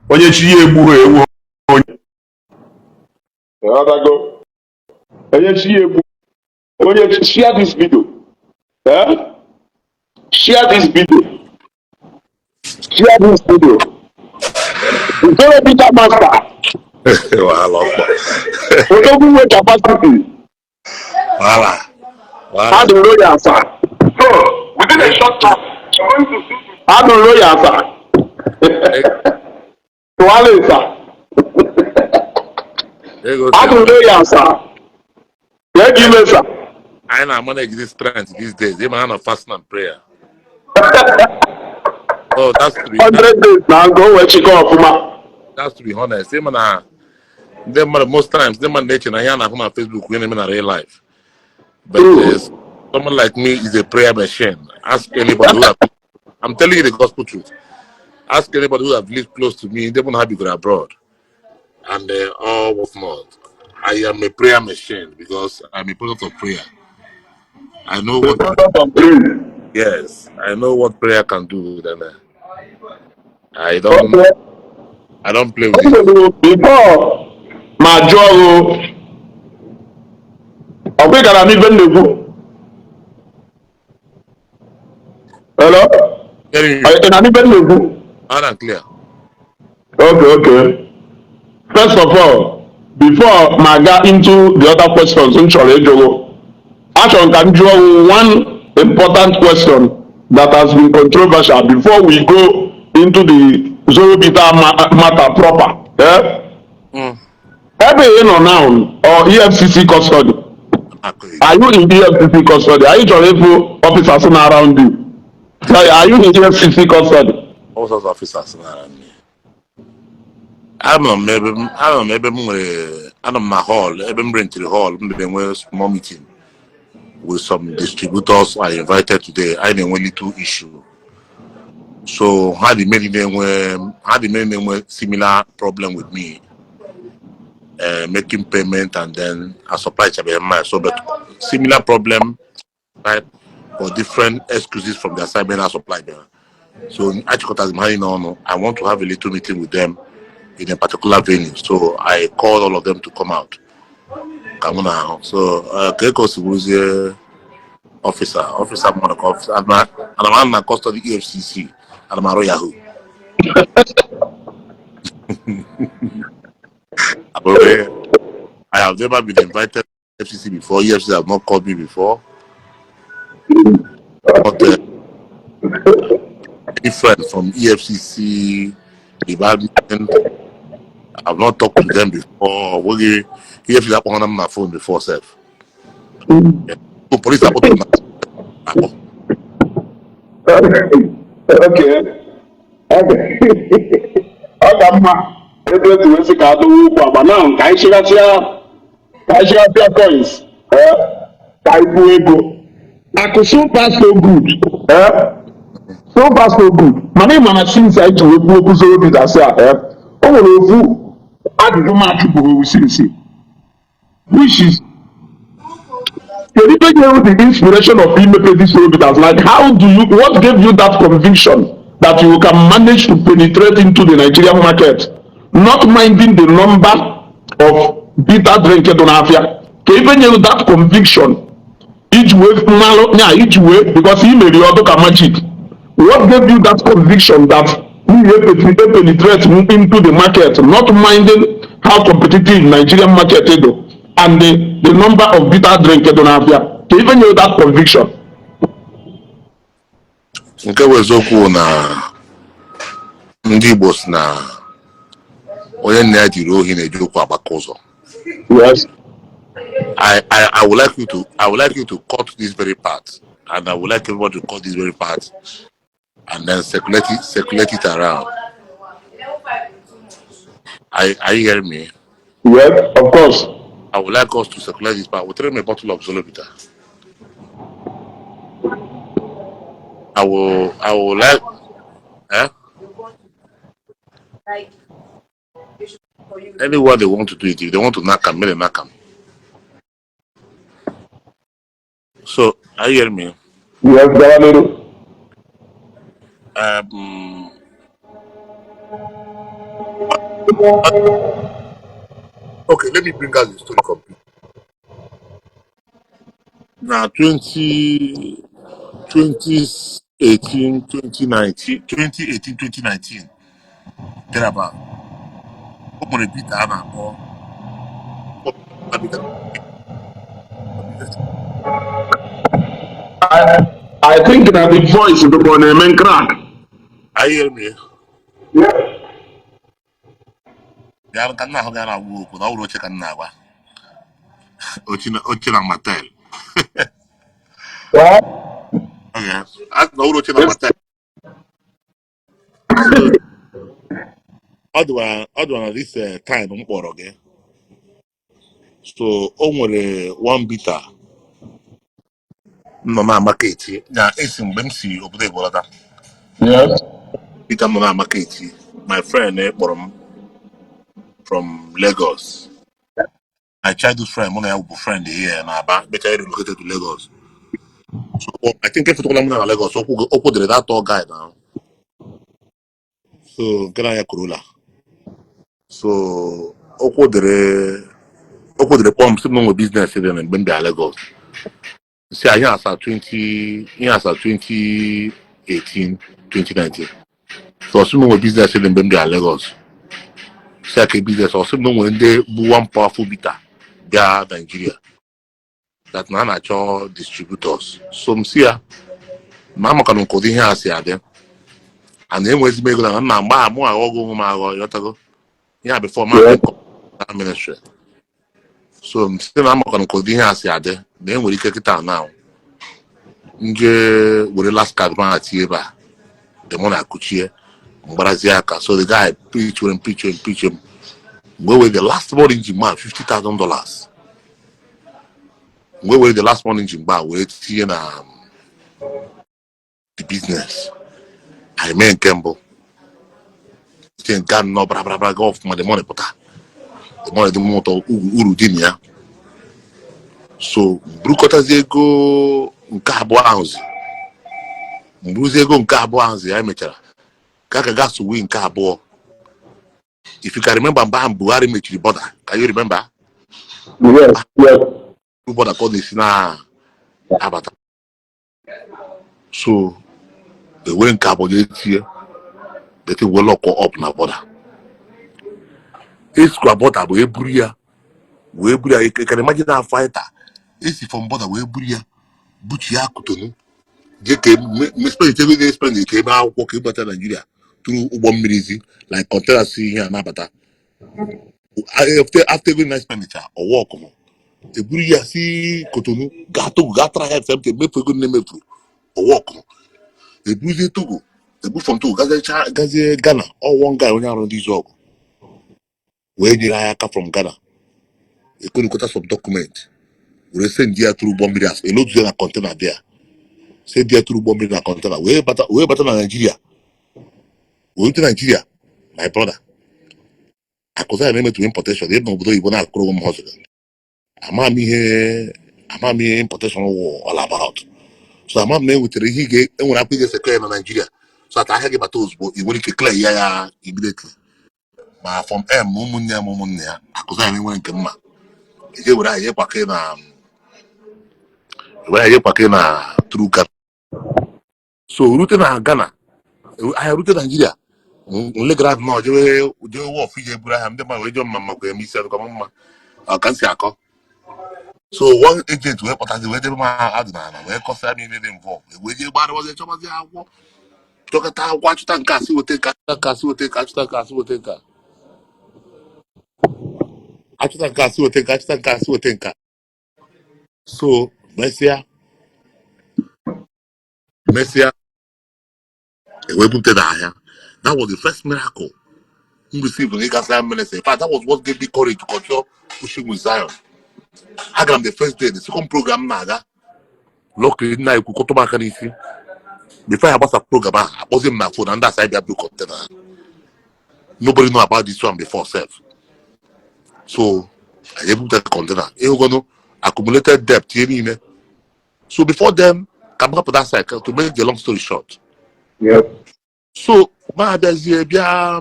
Onye chi ya egbughị ewu onye. Ịghọtago? Onye chi ya egbu onye. Share this video. Eh? Share this video. Share this video. Zoro Bitter Master. Wahala ọkpọ. Odogwu nwe capacity. Wahala. Wahala. Adụ royal sir. So, within a short time, you're going to see Adụ royal sir. Tụwala sir. Ego si Adụ royal sir. Ya gị ime sir. Anyị na-manage this strength these days. Ịma na fasting and prayer. Oh, that's to be 100 days na nga o wee chịkọ ọfụma. That's to be honest. Ịma na ndị mmadụ, most times, ndị mmadụ na-eche na ihe a na-ahụ na Facebook ihe na-eme na real life. But someone like me is a prayer machine. Ask anybody who have, I'm telling you the gospel truth. Ask anybody who have lived close to me, they won't have you abroad. And all what not. I am a prayer machine because I'm a product of prayer. I know what Product of prayer. Yes, I know what prayer can do. Then I don't I don't play with it. Before ma jụọ gị, ọ bụ ị gara n'ibe m na-ekwu? Hello? Hearing you. Ị na n'ibe m na-ekwu? Loud and clear. Okay. First of all, before ma ga into the other questions m chọrọ ịjụ gị, achọrọ m ka m jụọ gị one important question that has been controversial before we go into the Zoro Bitter matter proper. Eh? Mm. Ebe ị nọ now, or EFCC custody? Akụ. Are you in EFCC custody? Anyị chọrọ ịfụ officers na around you. Are you in EFCC custody? All sorts of officers na me. Anọ m ebe m nwere, anọ m na hall ebe m rentiri hall m na-enwe small meeting with some distributors I invited today. Anyị na-enwe little issue. So ha dị many na-enwe similar problem with me, making payment and then I supply chabeghị mma. So, but similar problem, right, for different excuses from their side na supply bịara. So achịkọtazi m ha niile ọnụ. I want to have a little meeting with them in a particular venue. So I called all of them to come out. Ka mụ na ahụ. So ka eko si bụrụzie officer mmadụ ka officer ana m anọ na custody EFCC, ana m arụ Yahoo. Abụrụ I have never been invited to EFCC before. EFCC have not called me before. But any friend from EFCC department, I've not talked to them before. Nweghị EFCC akpọghana m na phone before sef. So police akpọtụrụ m na akpọ. Okay. Ọ ka mma ebe etu wee sị ka adọwa okwu agba now, ka anyị chịgasịa coins, eh, ka anyị buo ego akụ. So far so good, eh? So far so good. Mana ị ma na since anyị ji wee kwuo okwu Zoro Bitters a, eh, o nwere ofu ajụjụ m achụpụghị since, which is, kedu ife gave you the inspiration of imepe this Zoro Bitters? Like, how do you what gave you that conviction that you can manage to penetrate into the Nigerian market, not minding the number of bitter drink dị n'afịa? Ka ife nyere that conviction iji wee mmalụ nya iji wee, because i meri ọdụ ka magic. What gave you that conviction that you penetrate into the market, not minding how competitive Nigerian market is and the number of bitter drink dị n'afịa? Ka ife nyere that conviction? Nke bụ eziokwu na ndị Igbo si na onye nna ya jiri ohi na-eji ụkwụ agbaka ụzọ. Yes. I would like you to cut this very part, and I would like everybody to cut this very part and then circulate it around. Are you hearing me? Yes, of course. I would like us to circulate this part. We'll throw me a bottle of Zolo Bitter. I will like, eh? Anywhere they want to do it, if they want to knock them, make them knock them. So, are you hearing me? Yes, gawa n'iru. Okay, let me bring out the story complete. Na 20 2018, 2019, 2018, 2019, thereabout, o nwere bitter a na-akpọ bitter. I think na the voice dịka ọ na-eme crack. Are you hearing me? Bịa ka nna ahụ ga na-agwa okwu na ọ bụrụ oche ka m na-agwa oche na matel. Okay. A sị na ọ bụrụ oche na matel. So ọ dịwara na this time m kpọrọ gị, so o nwere one bitter m nọ na market na esi mgbe m si obodo Igbo lọta. Bitter m nọ na market, my friend kpọrọ m from Lagos, my childhood friend, mụ na ya bụ friend here na Aba, mechaa relocated to Lagos. So I think efetukwala m na Lagos okwu dịrị that tall guy now. So nke na ya Corolla. So okwu dịrị kpọm sị m na onwe business dị na mgbe m bịara Lagos, si anyị asa 20 ihe asa 2018, 2019. So ọsị m na onwe business dị mgbe m bịara Lagos, si aka business, ọsị m na onwe ndị bụ one powerful bitter bịa Nigeria that na a na-achọ distributors. So m si ya ma amaka na nke ụdị ihe a si adị a na-enwezi m ego na nna mgbe a mụ aghọghị onwe m aghọ yọtago ya before ma na ministry. So m site na amaka nke ụdị ihe a si adị na enwere ike kịta na nje were last card ma tinye ebe a dị mụ na akụchie mgbarazie aka. So the guy preach m, preach m, preach m, mgbe were the last money ji ma $50,000, mgbe were the last money ji mgba wee tinye na the business. Anyị mee nke mbụ, tinye nke anọ, bara gaa ọfụma. The money pụta, the money dị m ụtọ, uru dị na ya. So burukọtazie ego nke abụọ ahụzi, mburuzie ego nke abụọ ahụzi, ya mechara ka gaa sowe nke abụọ. If you can remember, mgbe ahụ Buhari mechiri border, can you remember? Yes. Border ka ọ na-esi na-abata. So ewere nke abụọ jee tinye, the thing wee lock up na border. Esikwa border bụ eburu ya wee buru ya. You can imagine that fighter esi from border wee buru ya buchi ya Cotonou, jee ka spend ego ga spend ka eme akwụkwọ ka ịbata Nigeria through ụgbọ mmiri zi like container si ihe a nabata. After ego na expenditure ọwa ọkụmụ, eburu ya si Cotonou gaa Togo, gaa tara ya FMT, mefu ego na-emefuru ọwa ọkụmụ, eburuzie Togo, ebu from Togo gazie gazie Ghana. Ọwọ nga onye arụ ndị izu ọgụ wee nyere anyị aka from Ghana, ekonukọta some document were send ya tụrụ ụgbọ mmiri, as eloduzie na container dị ya, send ya tụrụ ụgbọ mmiri na container wee bata na Nigeria, wee rute Nigeria. My brother, akụza ya na-emetụ importation ebe n'obodo oyibo na-akụrụ m hustle. Ama m ihe importation wụ all about. So ama m na enwetara ihe ị enwere akwụkwọ ị ga-esekọ ya na Nigeria so ata ahịa gị bata ozugbo, ị nwere ike clear ya ya immediately, ma from M ma ụmụnne ya ma ụmụnne ya. Akụza ya na-enwere nke mma eje were anyị kwake na were anyị kwake na through Ghana. So rute na Ghana, ahịa rute Nigeria, nlegara nọ jewe wọf ije buru ahịa ndị mmadụ wee jụọ mma makwa eme isi adịkwa m mma ọ ka m si akọ. So one agent wee kpọtazi wee debe m adị n'ala wee kọsara m ihe dị involve, wee jee gbarịwazie chọbazie akwụkwọ, chọkọta akwụkwọ, achụta nke a sị weta nke, achụta nke a sị weta nke, achụta nke a sị weta nke, achụta nke a sị weta nke, achụta nke a sị weta nke. So mesịa ewee bute n'ahịa. That was the first miracle m received in Ịga Zion ministry. In fact, that was what gave me courage to continue pushing with Zion. Agara m the first day, the second program m na-aga, luckily nna ekwu kọtụ m aka n'isi before ya gbasa program ahụ, akpọzie m na phone na ndị asa bịa buru container. Nobody know about this one before sef. So anyị ebupụta container, ịhụgọnụ accumulated debt ihe niile. So before then, ka m hapụ that side, to make the long story short, so ma abịazie bịa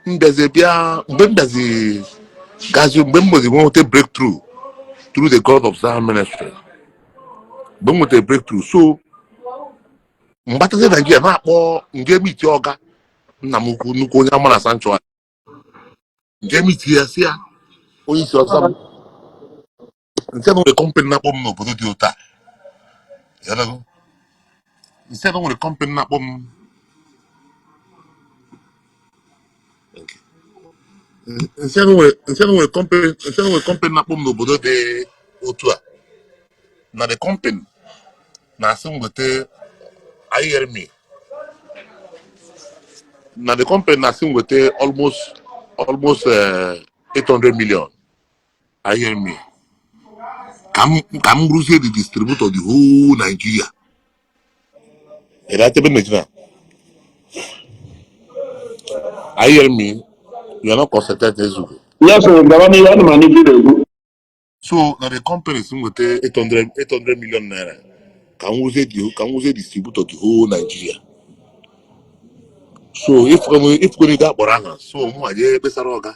M bịazi bịa mgbe m bịazi gazi mgbe m bịazi nweta breakthrough through the God of Zion Ministry, mgbe m nwetara breakthrough, so m batazi Naijiria na-akpọ nje meet ọga nna m ukwu, nnukwu onye ama na sanctuary, nje meet ya, si ya onye isi ọsa m nke na nwere company na-akpọ m n'obodo dị otu a. Ịghọtago? Nke na nwere company na-akpọ m, nke na nwere company na-akpọ m n'obodo dị otu a, na the company na-asị m weta. Are you hearing me? Na the company na-asị m weta almost 800 million. Are you hearing me? Ka m rụzie the distributor the whole Nigeria. Ebe Nigeria. Are you hearing me? You are not concentrated, Ezugo. Yes sir, gaba n'ihu, ana m anụ ife ị na-ekwu. So na the company si m weta 800 million naira ka m rụzie distributor the whole Nigeria. So if ego akpọrọ aha, so mụ jee kpesara ọga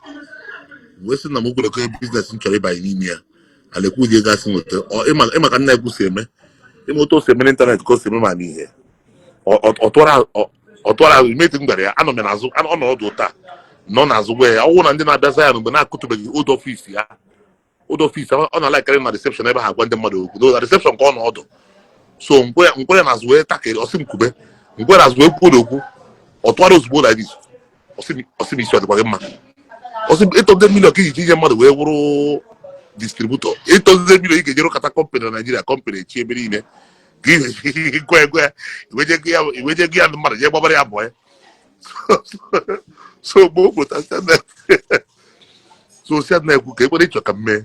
wee sị na m gwere business m chọrọ ịbanye n'ime ya, alekwu ụdị ego asị nweta. Ịma ka nna ekwu si eme, ịma otu o si eme n'ịntanetị ka o si eme ma n'ihe ọ tụọrọ azụ imeti m gwara ya, anọ m ya n'azụ, ọ nọ ọdụ taa nọ n'azụ gwa ya ọwụ na ndị na-abịa Zion mgbe na-akụtụbeghị old office ya, old office ọ na-alaịkarị na reception ebe ha agwa ndị mmadụ okwu na reception ka ọ nọ ọdụ. So nkwe ya n'azụ wee takịrị ọsị m kwube, nkwe n'azụ wee kwuo n'okwu, ọ tụgharị ozugbo like this, ọsị m isi ọ dịkwa gị mma? Ọsị m 800 million ka iji inye mmadụ wee wụrụ distributor, 800 million ị ga-eje rụkọta company na Naijiria, company echi ebe niile ka ị gwa ego ya iweje ego ya ndị mmadụ jee gbabara ya bọọ ya. So mgbe o pụta so si na-ekwu ka ekwere ịchọ ka m mee.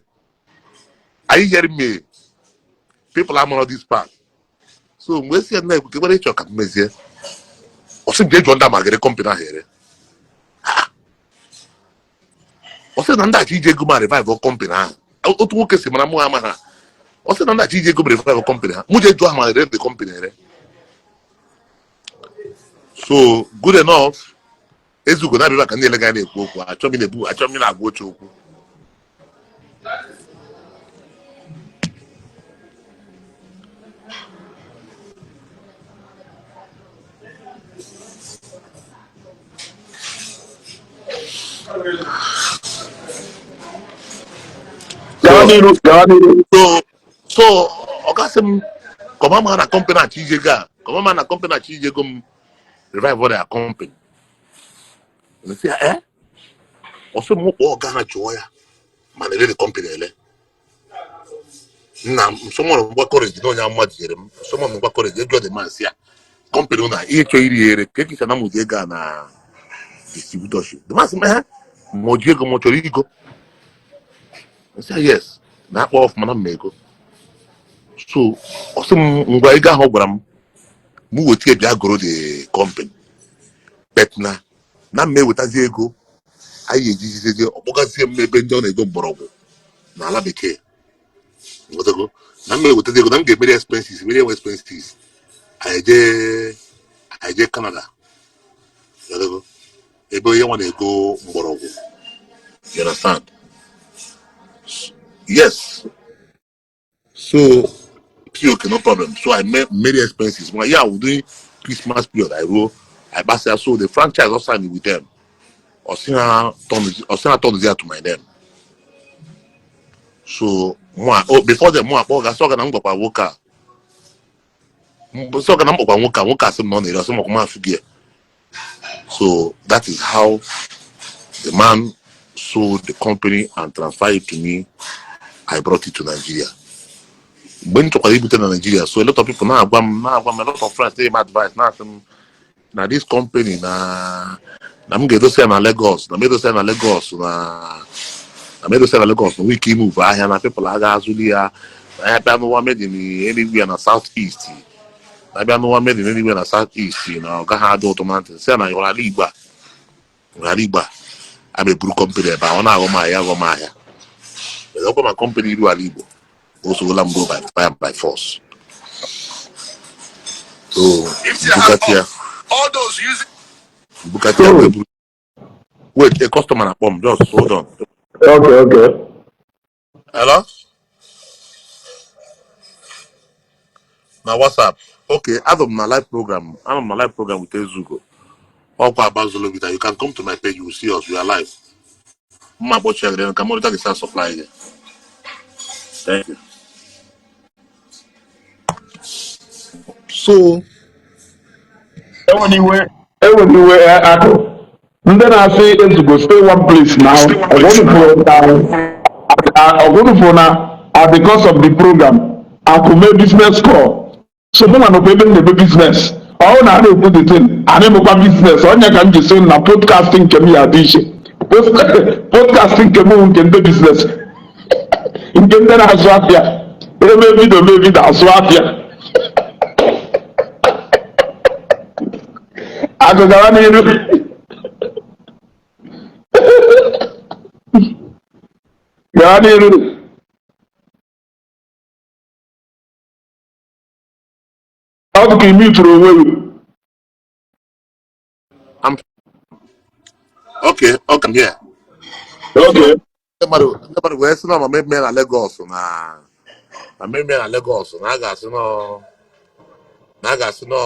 Are you hearing me? People amara this part. So mgbe si ya na-ekwu ka ekwere ịchọ ka m mezie, ọ sị m jee jụọ ndị amagere company ahụ ere. Ọ sị na ndị achọ iji ego m revive company ahụ, otu nwoke si mara mụ ama ha. Ọ sị na ndị achọ iji ego m revive company ha, mụ jee jụọ ha ma ere the company ere. So good enough, Ezugo na-abịa ka ndị elega na-ekwu okwu, achọ m na-ebu, achọ m na-agwa oche okwu. Gawa n'iru, gawa n'iru. So ọ gasị m kọma ma na company achọ ije ego a, kọma ma na company achọ ije ego m revive their company. Nsị ya ọ sị m kpọọ ọga ha chụọ ya mana ere the company ele. Nna m someone ngwa courage na onye amụma jinyere m someone ngwa courage ejụọ the man si ya company na ihe chọọ iri ere ka ekisa na mụzi ego a na distributorship. The man sị m ma o ji ego ma ọ chọrọ igo. Nsị ya yes, na akpọ ọfụma na mma ego. So ọ sị m ngwa ego ahụ ọ gwara m mụ weta bịa goro the company, but na mma ewetazi ego anyị ejizizie ọkpọgazie m ebe ndị ọ na-ego mgbọrọgwụ n'ala bekee. Nghọtago? Na mma ewetazi ego na m ga-emeri expenses, meri enwe expenses, anyị jee Canada. Nghọtago? Ebe onye nwa na-ego mgbọrọgwụ, you understand? Yes. So okay, no problem. So I made many expenses. Well, yeah, we're doing Christmas period. I wrote, I passed. So the franchise also signed with them. Osina turned there to my name. So mwa, oh, before them, mwa, oh, so na ngwa nwoke a. So na ngwa nwoke a, nwoke a sị m na ọ na-ere, ọsị m ọkwa m afụghị. So that is how the man sold the company and transferred it to me. I brought it to Nigeria. Mgbe m chọkwara ibute na Nigeria, so a lot of people na-agwa m, a lot of friends na-enye m advice, na-asị m na this company na m ga-edosa ya na Lagos, na m edosa ya na Lagos, na m edosa ya na Lagos na nwee ike imove ahịa na people aga azụli ya, na ya bịa n'ụwa made in anywhere na South East, na bịa n'ụwa made in anywhere na South East, na ọ gaghị adị ụtọ na ntị. Sị ya na ịhụrụ ala Igbo a, hụrụ ala Igbo a, a ma eburu company ebe a, ọ na-aghọ m ahịa, aghọ m ahịa. Ọkwa ma company iru ala Igbo o sogola m go by fire by force. So bukati ya, bukati ya, wee buru Wait, a customer na-akpọ m, just hold on. Okay. Hello? Na WhatsApp. Okay, anọ m na live program. Anọ m na live program with Ezugo. Ọkwa Aba Zolobita. You can come to my page, you will see us. We are live. Mma kpọchie gị ka monitor gị sa supply gị. Thank you. So, Enwere iwe, enwere iwe, akụ ndị na-asị Ezugo, stay one place now. Ọgụnụfụ na because of the program akụ mee business call, so mụ nwa nọkwa ebe m na-eme business. Ọ na na-ekwu the thing a na-emekwa business onye ka m ji sị na podcast nke m ya dị iche. Podcast nke m bụ nke ndị business, nke ndị na-azụ afịa, eme video, mee video, azụ afịa. Akụ, gara n'iru. Gaa n'iru. Ọ dị ka imi tụrụ onwe gị. I'm okay, I'm here. Okay. Ndị mmadụ wee sị na ma meme na Lagos na meme na Lagos na a ga-asị nọ na a ga-asị nọ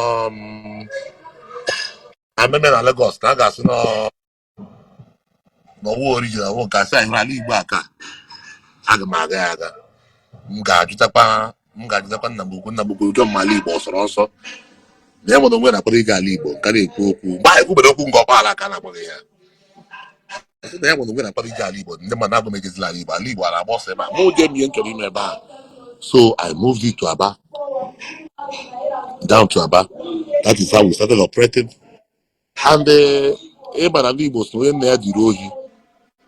na meme na Lagos na a ga-asị nọ n'ọwụ original wụ nke asị anyị ala Igbo a ka aga m aga ya aga. M ga-ajụtakwa nna m ukwu jụọ m ala Igbo ọsọrọ ọsọ na ya nwere onwe na-akwado ịga ala Igbo nka na-ekwu okwu mgbe anyị kwubere okwu nke ọgbaala ka a na-agbaghị ya. Sị na ya nwere onwe na-akwado ije ala Igbo, ndị mmadụ na-agụ m ejezila ala Igbo, ala Igbo a na-agba ọsọ ebe a, mụ jee m ihe m chọrọ ime ebe a. So I moved it to Aba, down to Aba. That is how we started operating. And ịma na ndị Igbo si na onye nna ya jiri ohi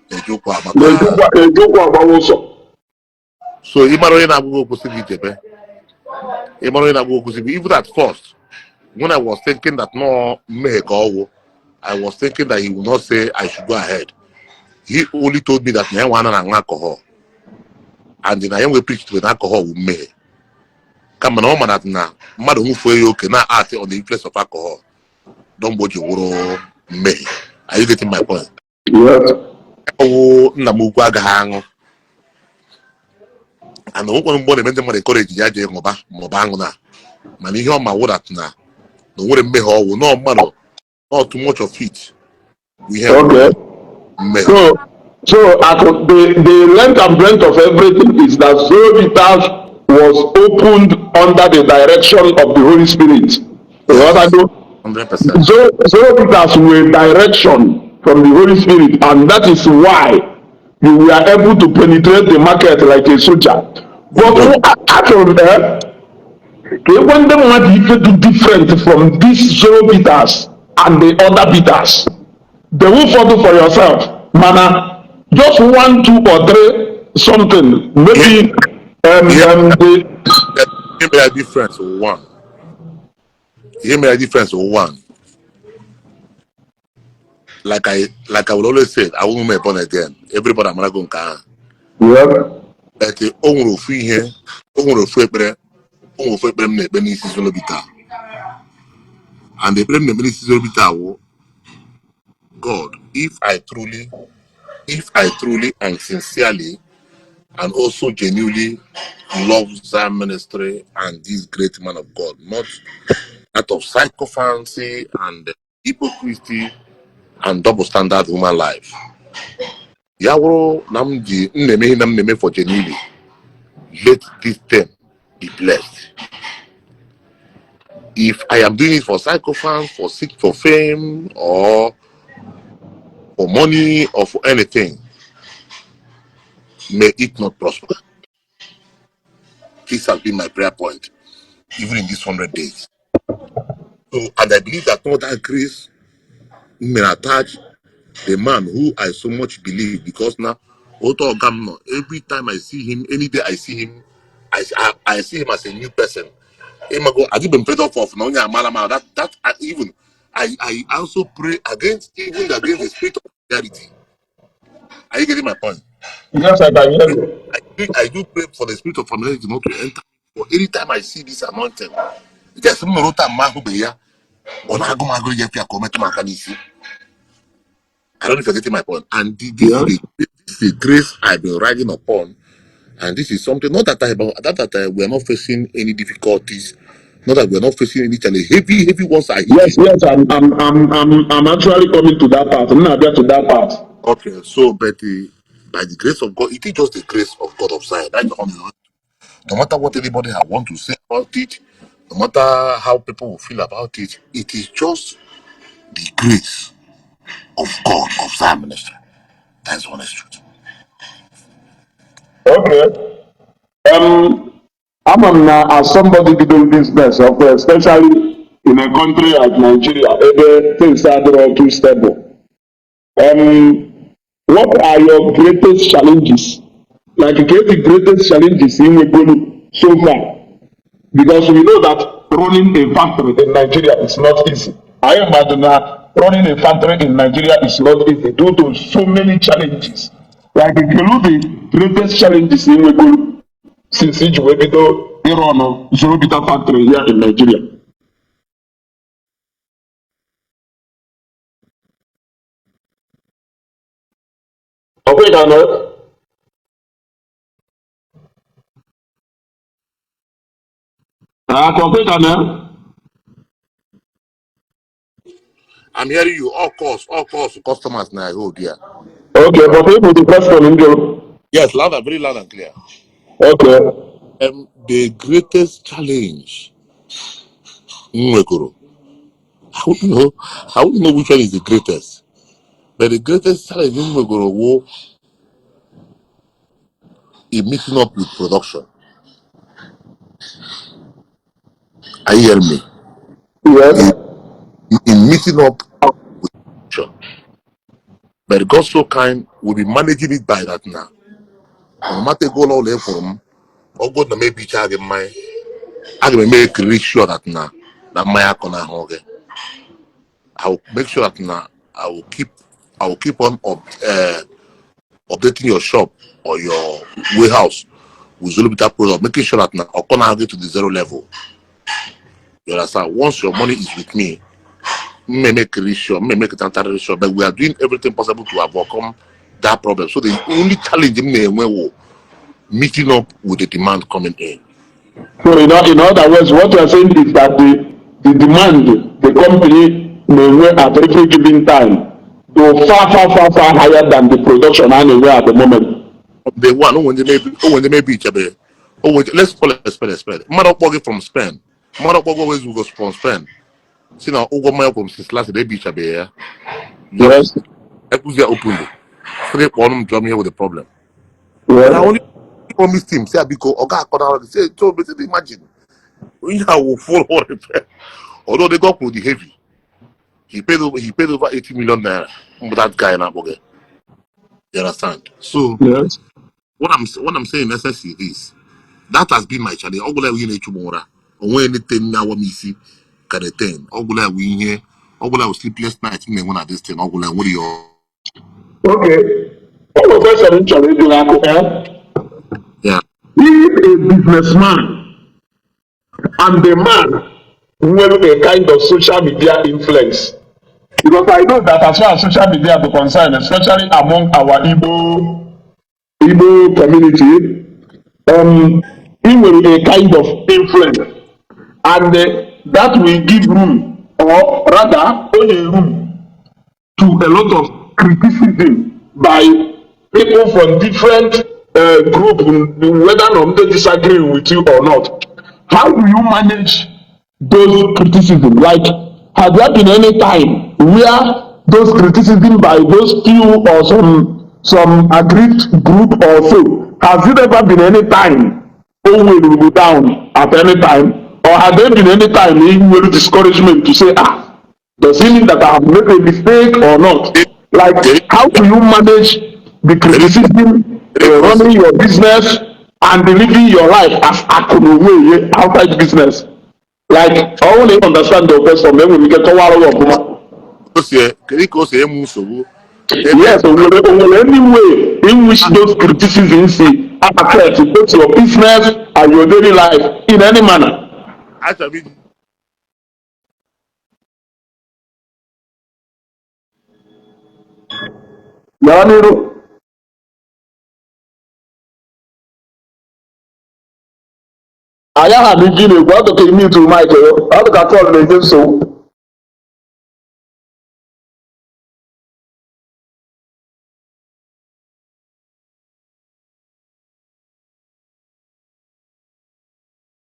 na-eji ụkwụ agbata. Na-eji ụkwụ agbawa ụzọ. So ịmara onye na-agwa gị okwu sị gị jebe, ịmara onye na-agwa okwu sị gị. Even at first when I was thinking that no mmehie ka ọwụ, I was thinking that he would not say I should go ahead. He only told me that na ya nwa na-aṅụ alcohol and na ya nwe preach to na alcohol wụ mmehie, kama na ọ ma na mmadụ nwụfuo ya oke na act on the influence of alcohol don mgbe o ji wụrụ mmehie. Are you getting my point? Yes. Ọwụ nna m ukwu agaghị aṅụ and onwekwara mgbe ọ na-eme ndị mmadụ encourage ya jee ṅụba maọbụ aṅụ na mana ihe ọ ma wụ that na o nwere mmehie ọwụ nọ mmadụ not too much of it bụ ihe mmehie. So Aku, the length and breadth of everything is that Zorobitas was opened under the direction of the Holy Spirit. Ịghọtago? 100%. Zorobitas were direction from the Holy Spirit, and that is why you were able to penetrate the market like a soldier. But achọrọ m ka ekwe ndị mmadụ ife dị different from these Zorobitas and the other bitters. The ụfọdụ for yourself, mana just one, two or three something maybe the Ihe mere difference wụ one, ihe mere difference wụ one, like I will always say, I won't be born again, everybody amarago nke ahụ. But o nwere ofu ihe, o nwere ofu ekpere, o nwere ofu ekpere m na-ekpe n'isi Zolobita, and ekpere m na-ekpe n'isi Zolobita wụ, God, if I truly and sincerely and also genuinely love Zion ministry and this great man of God, not out of sycophancy and hypocrisy and double standard human life. Ya wụrụ na m ji m na-eme ihe na m na-eme for genuinely, let this thing be blessed. If I am doing it for sycophants, for seek for fame or for money or for anything, may it not prosper. This has been my prayer point, even in these 100 days. So, and I believe that all that grace may attach the man who I so much believe, because now, Oto Ogamno, every time I see him, any day I see him, I see him as a new person. Imago, I've been prayed off of now, that I, even I also pray against, even against the spirit of familiarity. Are you getting my point? Yes, I can hear you. I do pray for the spirit of familiarity not to enter. For anytime I see this anointing, just m nụrụ taa mma ahụbeghị ya, ọ na-agụ m agụrụ ya ka o metụ m aka n'isi. I don't know if you're getting my point. And this Yeah. is the grace I've been riding upon. And this is something, not that we are not facing any difficulties, not that we are not facing any challenge. Heavy, heavy ones are Yes, hitting. yes, I'm actually coming to that part. I'm not get to that part. Okay, so but by the grace of God, it is just the grace of God of Zion. That's the only way. No matter what anybody have want to say about it, no matter how people will feel about it, it is just the grace of God of Zion Ministry. That's the honest truth. Okay. I'm now as somebody doing business, okay, especially in a country like Nigeria, ebe things are not too stable. Um, what are your greatest challenges? Like, get the greatest challenges in Webolu so far? Because we know that running a factory in Nigeria is not easy. I imagine that running a factory in Nigeria is not easy due to so many challenges. Like if you look the greatest challenges in Webolu since iji wee bido ịrụ ọnụ Zoro Bitter factory here in Nigeria. Okay, ka nọ? Ah, okay, ka nọ? I'm hearing you. All calls, customers now hold here. Okay, but if the question in Yes, loud and very loud and clear. Okay. The greatest challenge, Nwekoro. I wouldn't know. I wouldn't know which one is the greatest. But the greatest challenge in Nwekoro wo is meeting up with production. Are you hearing me? Yes. In meeting up with production. But God so kind, we'll be managing it by that now. No matter go all the from or go na maybe charge my I can make really sure that now that my akona okay. I will make sure that now I will keep on updating your shop or your warehouse with Zolo Bitter product, making sure that now Okona get to the zero level. You understand? Once your money is with me, may make really sure, may make it entirely sure, but we are doing everything possible to overcome that problem. So the only challenge may will meeting up with the demand coming in. So in other words, what you are saying is that the demand the company may wear at every given time to far, far, far, far higher than the production anywhere at the moment. From day one, when they may be each other. Oh, let's call it a spade. Mother from Spain. Mother always will go from Spain. See now, over my from since last day beach yeah. Yes. Openly. So one drum here with the problem. Yes. And I only promised him, say because Oga say so basically imagine we will follow repair. Although they got the heavy. He paid over 80 million naira. That guy now, okay. You understand? So yes. What I'm saying in essence is this. That has been my challenge. Ogula we need tomorrow. Onwe anything now what me see can attain. Ogula we here. Ogula was sleepless night in one at this thing. Ogula what do you? Okay. All of us are in challenge. Yeah. Being a businessman and the man with a kind of social media influence. Because I know that as far as social media is concerned, especially among our Igbo community, he will a kind of influence, and that will give room, or rather, only room to a lot of criticism by people from different group, whether or not they disagree with you or not. How do you manage those criticism? Like, have there been any time where those criticism by those few or some aggrieved group or so, has it ever been any time will go down at any time, or have there been any time in will discouragement to say, does it mean that I have made a mistake or not? Like, how do you manage the criticism, running your business and living your life as Akunoweye outside business? Like, I only understand the question, then we get to our. Yes, any way in which those criticisms affect both your business and your daily life in any manner. Actually, Gaa n'iru. Anyị aha n'ife ị na-ekwu, ọ dịka ime ituru mic ya, ọ dịka call na-enye nsogbu.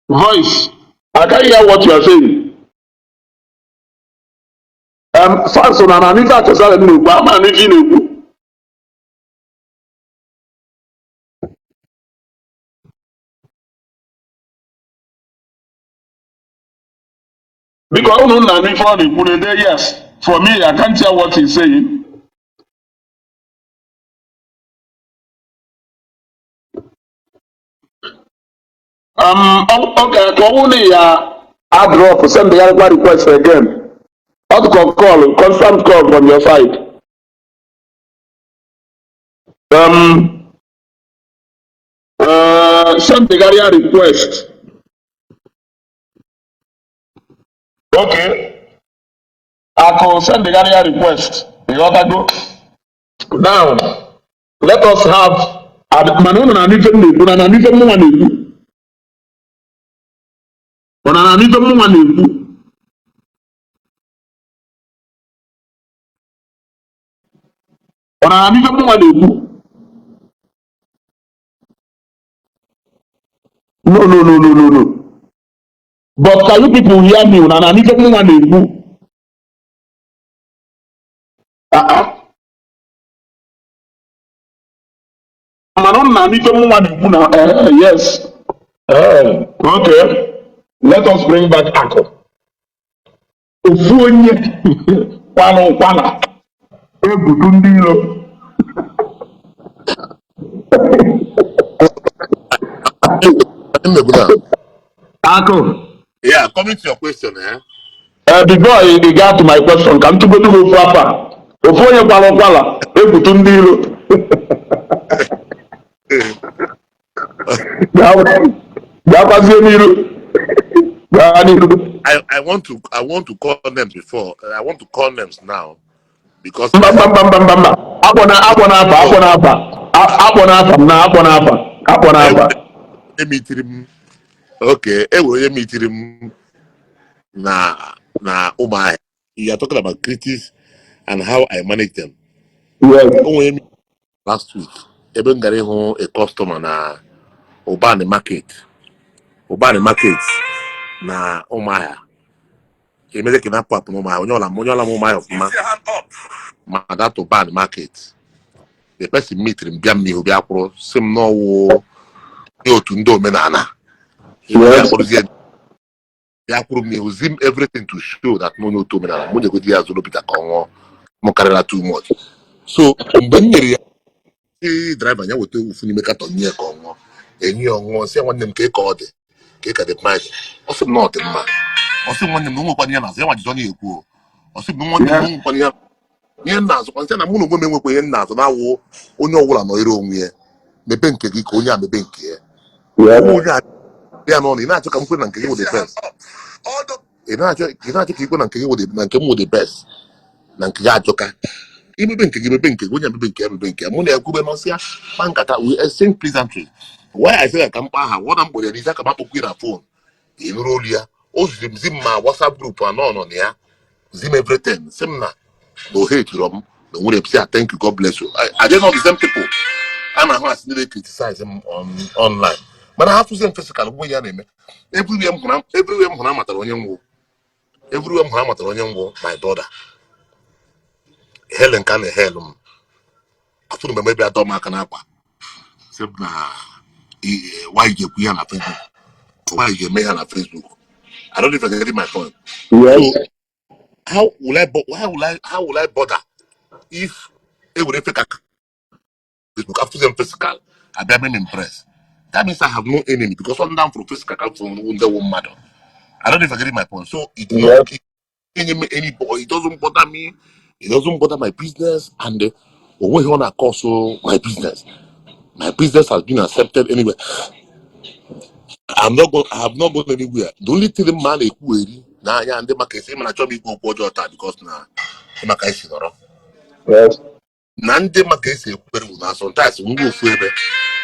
Voice, I can't hear what you are saying. Fans na na n'ife akụsara m na-ekwu, ama n'ife ị na-ekwu. Biko unu na n'ife ọ na-ekwu na-ede yes. For me, I can't hear what he's saying. Okay, ka ọ bụrụ na ya adrop, send ya request again. Ọ dịka call, constant call from your side. Send ya request. Okay. Akụ, send ya request. Ịghọtago? Now, let us have mana unu na-anụ ife m na-ekwu na na-anụ ife mụnwa na-ekwu. Ọ na na-anụ ife mụnwa na-ekwu. Ọ na na-anụ ife mụnwa na-ekwu. No, no, no, no, no, no. But can you people hear me? Na na-anụ ife mụnwa na-ekwu. Ah ah. Mana unu na-anụ ife mụnwa na-ekwu na yes. Okay. Let us bring back Akụ. Ofu onye kwara ụkwara ebutu ndị iro. Akụ. Yeah, coming to your question, eh? Before you get to my question, ka m tụgodu gị ofu afa. Ofu onye kwara ụkwara ebutu ndị iro. Gaakwazie n'iru. Gaa n'iru. I want to call names before. I want to call names now because Mba, mba, mba, mba, mba, mba. Akpọ na afa, akpọ na afa. Akpọ na afa m na akpọ na afa. Akpọ na afa. Emitiri m, okay, enwere onye mitiri m na Ụmụahịa. You are talking about critics and how I manage them. Yes. O nwere onye last week ebe m gara ịhụ a customer na Ụbanị Market, Ụbanị Market na Ụmụahịa. Emeze ka na-apụ apụ n'Ụmụahịa, onye ọla m Ụmụahịa ọfụma ma that Ụbanị Market. The person meetiri m, bịa m n'ihu, bịa kwụrụ, sị m n'ọwụ ndị otu ndị omenala. Bịa kpọrọzie, bịa kwụrụ m n'ihu, zi m everything to show that na onye otu omenala. Mụ nyegodi ya zụrụ Peter ka ọ ṅụọ, m karịra too much. So mgbe m nyere ya, si driver ya weta ofu n'ime carton nye ya ka ọ ṅụọ, enyi ya ọ ṅụọ, sị ya, "Nwanne m, ka ka ọ dị, ka ka dị mma?" Ọ sị m na ọ dị mma. Ọ sị m, "Nwanne m, na o nwekwana ihe na-azụ ya." Nwa jizọ na-ekwu o. Ọ sị m, "Nwanne m, na o nwekwana ihe m na-azụkwa." Nsị na mụ na onwe m enwekwa ihe m na-azụ, na-awụ onye ọbụla nọnyere onwe ya, mebe nke gị ka onye a mebe nke ya. Onye a ya n'ọnụ, ị na-achọ ka m kwe na nke gị wụ the best. Ị na-achọ ka ikwe na nke gị wụ na nke m wụ the best, na nke gị ajọka. Imebe nke gị, mebe nke gị, onye mebe nke ya, mebe nke ya. Mụ na ya kwube n'ọsịa kpa nkata, we exchange pleasantries. Why I say ka m kpaa ha wọna m kpọrọ ya n'isi aka m, akpọkwu ya na phone, ị nụrụ olu ya. O ziri m, zi m ma WhatsApp group anọ nọ na ya, zi m everything, sị m na o hetiri m na o nwere sị, "Thank you, God bless you." Are they not the same people a na-ahụ asị ndị na-criticize m on online, mana ha fụzie m physical mgbe ya na-eme? Everywhere m hụrụ, everywhere m hụrụ amatara onye ngwụ, everywhere m hụrụ amatara onye ngwụ. My brother Helen ka na-ehel m afụrụ mgbe ebe adọ m aka n'akwa, sị m na why ga-ekwu ya na Facebook, why ga-eme ya na Facebook. I don't know if you're getting my point. Yes. So how will I bo- how will I how will I bother if e were fake account Facebook after them physical abịa mee m impress? That means I have no enemy because I'm down for physical account from ndị wụ mmadụ. I don't know if you're getting my point. So it Yes. not it, me any, it doesn't bother me, it doesn't bother my business, and onweghị ọ na-akọsụ my business. My business has been accepted anyway. I have not gone anywhere. The only thing mma na-ekwu eri n'anya ndị maka esi mana achọghị m ikwu okwu ọjọọ taa because na maka esi nọrọ. Yes. Na ndị ma ka esi ekwere bụ na sometimes ngwa ofu ebe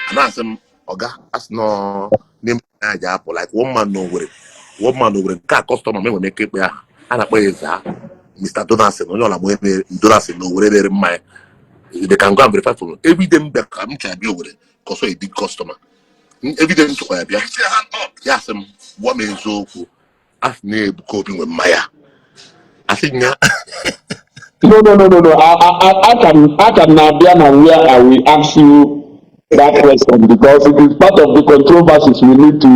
a na-asị m, ọga, asị nọ n'ime ya ji apụ, like one man n'Owerri, one man n'Owerri nke a, customer m, enwere m ike ịkpọ ya, a na-akpọ ya Eza, Mr. Donaldson, onye ọla m, onye Donaldson na Owerri na-ere mmanya. They can go and verify for me. Every day m bịa ka m chọrọ abịa Owerri, kọsọ a big customer. Every day m chọkwa ya bịa, ya sị m, gwa m eziokwu, a sị na Ebuka Obi nwe mmanya, asị nya. No. I can now be where I will ask you that question because it is part of the controversies we need to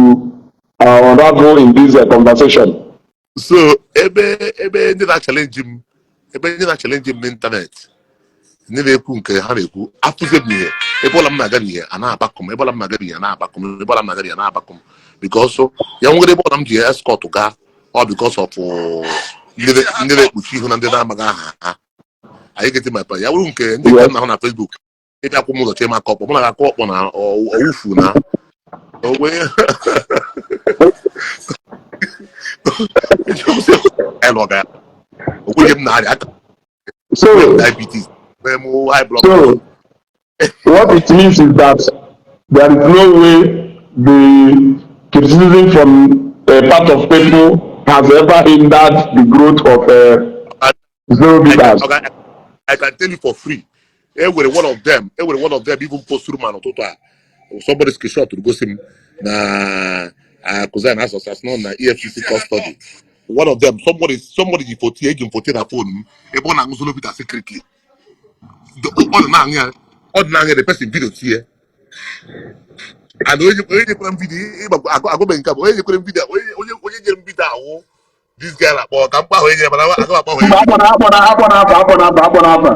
unravel in this conversation. So ebe ndị na-challenge m, ebe ndị na-challenge m n'internet, ndị na-ekwu nke ha na-ekwu, afụzie m ihe ebe ọla m na-aga n'ihe a na-agbakọ m, ebe ọla m na-aga n'ihe a na-agbakọ m, ebe ọla m na-aga n'ihe a na-agbakọ m, because ya nwere ebe ọla m ji escort gaa ọ because of ndị na-ekpuchi ihu na ndị na-amaghị aha ha. Anyị get my point? Ya bụrụ nke ndị nke m na-ahụ na Facebook, ịbịa kwụ m ụzọ chee m aka ọkpọ, mụ na ga-akụ ọkpọ na ọwụfu na onwe okwenye m na-arịa aka So, diabetes, nwee m high blood. So what it means is that there is no way the criticism from a part of people has ever hindered the growth of Zoro I can, Bitters. okay, I can tell you for free. E nwere one of them, e nwere one of them even posturu ma n'ụtụtụ a, somebody screenshot gosi m na Akụzai na asọsas nọ na EFCC custody. One of them, somebody ji foto, eji m foto na phone m ebe ọ na-aṅụ Zolo Bitters secretly. Ọ dị na-aṅụ ya, ọ dị na-aṅụ ya, the person video tie and onye nyekwara m video agụbeghị nke a bụ onye nyekwara m video, onye nyere m video ahụ, this guy na-akpọ ka mkpa ahụ enye, mana aga m akpọ ahụ. Mba, akpọna, akpọna, akpọna afa, akpọna afa, akpọna afa.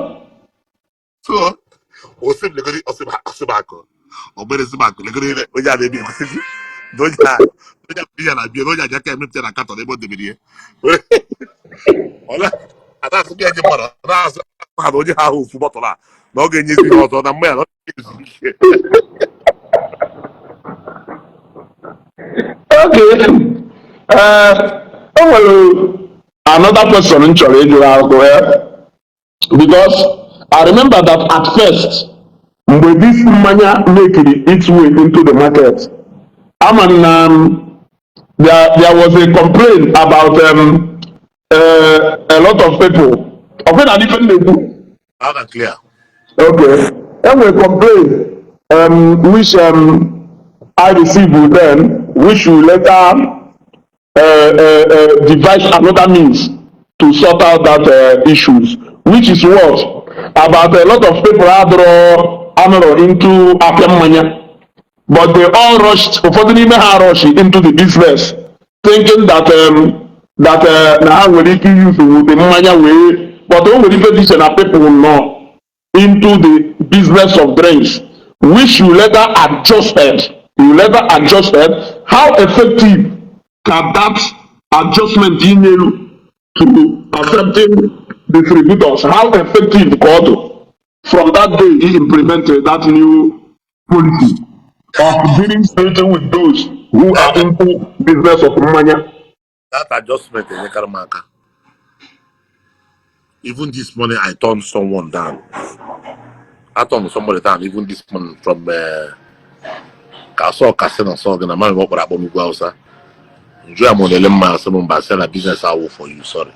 So osi m legodi, osi m, osi m akụ obere si m akụ legodi ihe onye a na-ebi ekwesị na onye a na-abịa na onye aja aka emepụta na carton ebe o debere ihe ọ na ada asụ gị enye mmadụ, ọ na-asụ ha na onye ha ahụ ofu bottle a na ọ ga-enyezi ihe ọzọ na mmanya na ọ ga-ezu ike. Okay. O nwere another question m chọrọ ịjụ akụ ya because I remember that at first, mgbe this mmanya mekiri its way into the market, ama m na there was a complaint about a lot of people. Ọ bụ na ife m na-ekwu? Loud and clear. Okay. Enwere complaint which I received then, which will later devise another means to sort out that issues, which is what about a lot of people adọrọ anọrọ into afịa mmanya, but they all rushed, ụfọdụ n'ime ha rush into the business thinking that na ha nwere ike use the mmanya wee, but o nwere ife dị iche na people nọ into the business of drinks, which you later adjusted. You later adjusted. How effective can that adjustment inyelu to accepting distributors? How effective ka ọ dị from that day he implemented that new policy of dealing strictly with those who are into business of mmanya? That adjustment enyekara m aka. Even this morning I turned someone down. I turned somebody down even this morning from ka asọ kasị na sọ gị na mami ọ kpọrọ akpọ n'ugwu Hausa. Njụ ya ma ọ na-ele mma, asị m mba, sị na business awụ for you, sorry.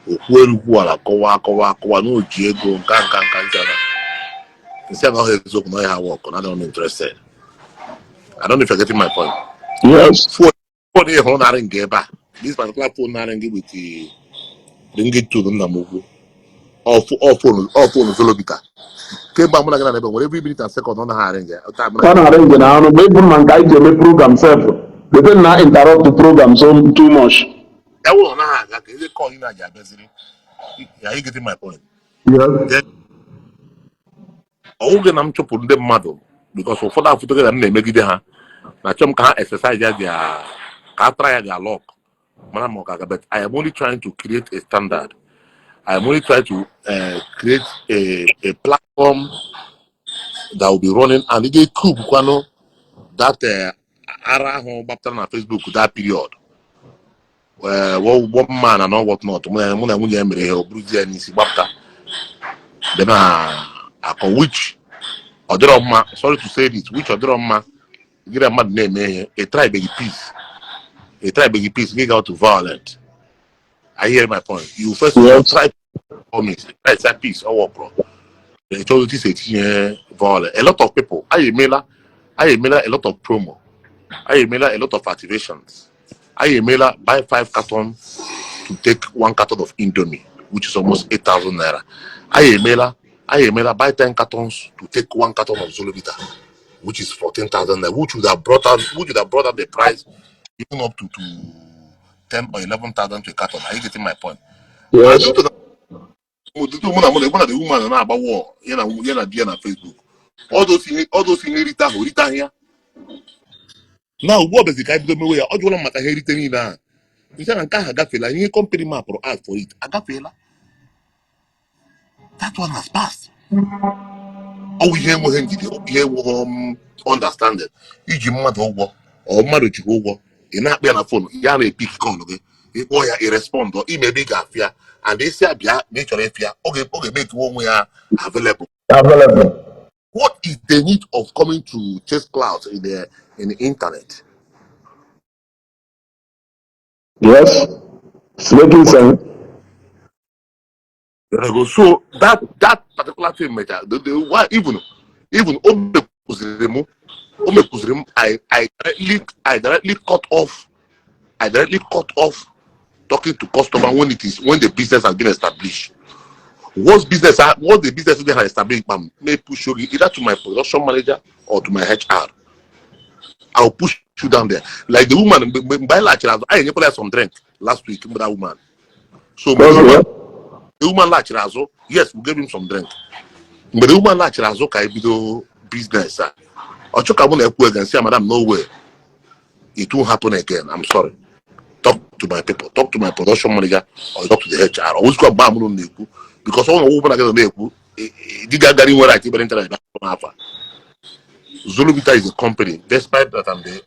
Okwu erukwu ala, kọwaa, kọwaa, kọwaa na o ji ego nka nka nka ncha na nsị na ọha eziokwu na ọha work na adịghị m interested. I don't know if you're getting my point. Yes. Phone ị hụrụ narị nga ebe a, this particular phone narị gị with the ringing tone nna m ukwu, ọ phone Zolo Bitters kemgbe mụ na gị na ebe nwere every minute and second ọ naghị arị nga taa mụ na Ọ na-arị nje na ọrụ ma ịbụ ma nke anyị ji eme program sef, the thing na interrupt the program so too much. Ya wụ ọ naghị aga ka eze call ị na-aji abịaziri. Are you getting my point? Yes. Then ọwụghị na m chụpụ ndị mmadụ because ụfọdụ afụtogo na m na-emegide ha na achọ m ka ha exercise ya their ka a try ya their luck mara ma ọ ga-aga, but I am only trying to create a standard. I am only trying to create a platform that will be running and ị ga-ekub kwanụ that ara ahụ gbapụtara na Facebook that period, one man and all what not, mụ na nwunye ya mere ihe o buruzie ya n'isi gbapụta. Bịa na akọ which ọ dịrọ mma, sorry to say this, which ọ dịrọ mma gị na mmadụ na-eme ihe, a tribe gị peace, a tribe gị peace, gị go to violent. I hear my point. You first of all try all means, try say peace or work, bro. Ịchọrọ otu isi etinye violent. A lot of people, anyị emela a lot of promo, anyị emela a lot of activations, anyị emela buy five carton to take one carton of Indomie, which is almost 8,000 naira. Anyị emela buy 10 cartons to take one carton of Zolobita, which is 14,000 naira, which would have brought up the price even up to 10 or 11,000 to a carton. Are you getting my point? And Yes. due to the mụ na the woman na-agba war, ya na di ya na Facebook, all those ihe nrite ahụ rite ahịa na ugbu ọ bụzi ka anyị bido mewe ya. Ọ jụọla m maka ihe nrite niile ahụ nche na nke ahụ agafeela. Ihe company mapụrụ out for it agafeela. That one has passed. Ọ bụ ihe enweghị ndidi, ọ bụ ihe enweghị understanding. Iji mmadụ ụgwọ, ọ mmadụ jikwa ụgwọ, ị na-akpọ ya na phone, ya na-epick call gị, ịkpọ ya, ịrespond, ime ebe ị ga-afịa and isi abịa na ị chọrọ ịfịa, ọ ga-emekiwe onwe ya available. Available. What is the need of coming to chase clouds in the internet? Yes. It's making sense. There you go. So that particular thing mecha the why even o mekuziri m I directly cut off talking to customer when the business has been established. Once the business has established, may push you either to my production manager or to my HR. I'll push you down there. Like the woman, mgbe anyị laghachiri azụ, anyị enyekwala ya some drink last week, mgbe that woman. So mgbe the woman the woman laghachiri azụ, yes, we gave him some drink. Mgbe the woman laghachiri azụ ka anyị bido business a, ọ chọ ka mụ na-ekwu again, say, "Madam, no way. It won't happen again. I'm sorry. Talk to my people. Talk to my production manager or talk to the HR." Ọ wụzikwa mgbe amụrụ m na-ekwu because ọ nwere ọgwụgwụ na gị na-ekwu di ga agara inwe right ibere internet n'afa. Zolobita is a company, despite that I'm the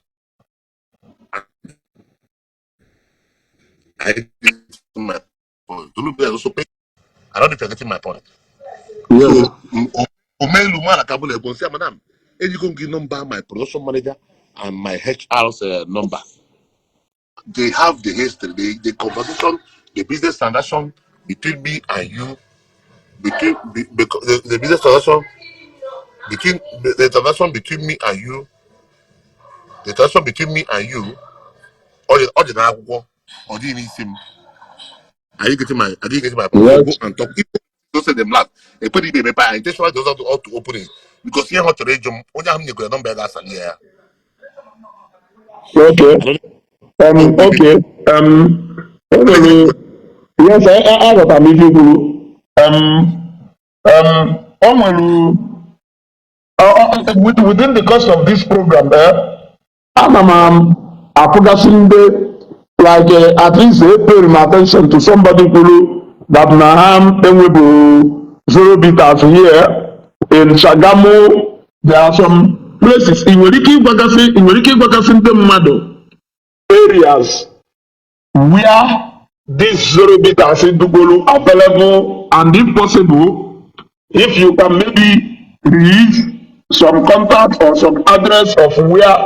I my point. Zolobita is also paying. I don't know if you're getting my point. Yes. So, omelu mara ka mụ na-ekwu nsị, "Madam, ejigo m gị number my production manager and my HR's number. They have the history, the conversation, the business transaction between me and you, between the business transaction between the transaction between me and you, the transaction between me and you, ọ dị n'akwụkwọ, ọ dịghị n'isi m." Are you getting my point? So go Yes. and talk. If don't say them last, ekweghị ibe emepe ya intentionally does not want to open it because ihe ọ chọrọ ịjụ m, onye ahụ m nyekwara nọmba ya ga-asali ya. Okay. I don't Okay. O nwere, yes, aghọtara m ife i kwuru. O nwere within the course of this program, ana m afụgasị ndị like at least they pay my attention to somebody kwuru that na ha enwebu Zoro Bitters here in Shagamu. There are some places ị nwere ike ịgwagasị ndị mmadụ areas where this Zoro Bitters dugolo available, and if possible, if you can maybe release some contact or some address of where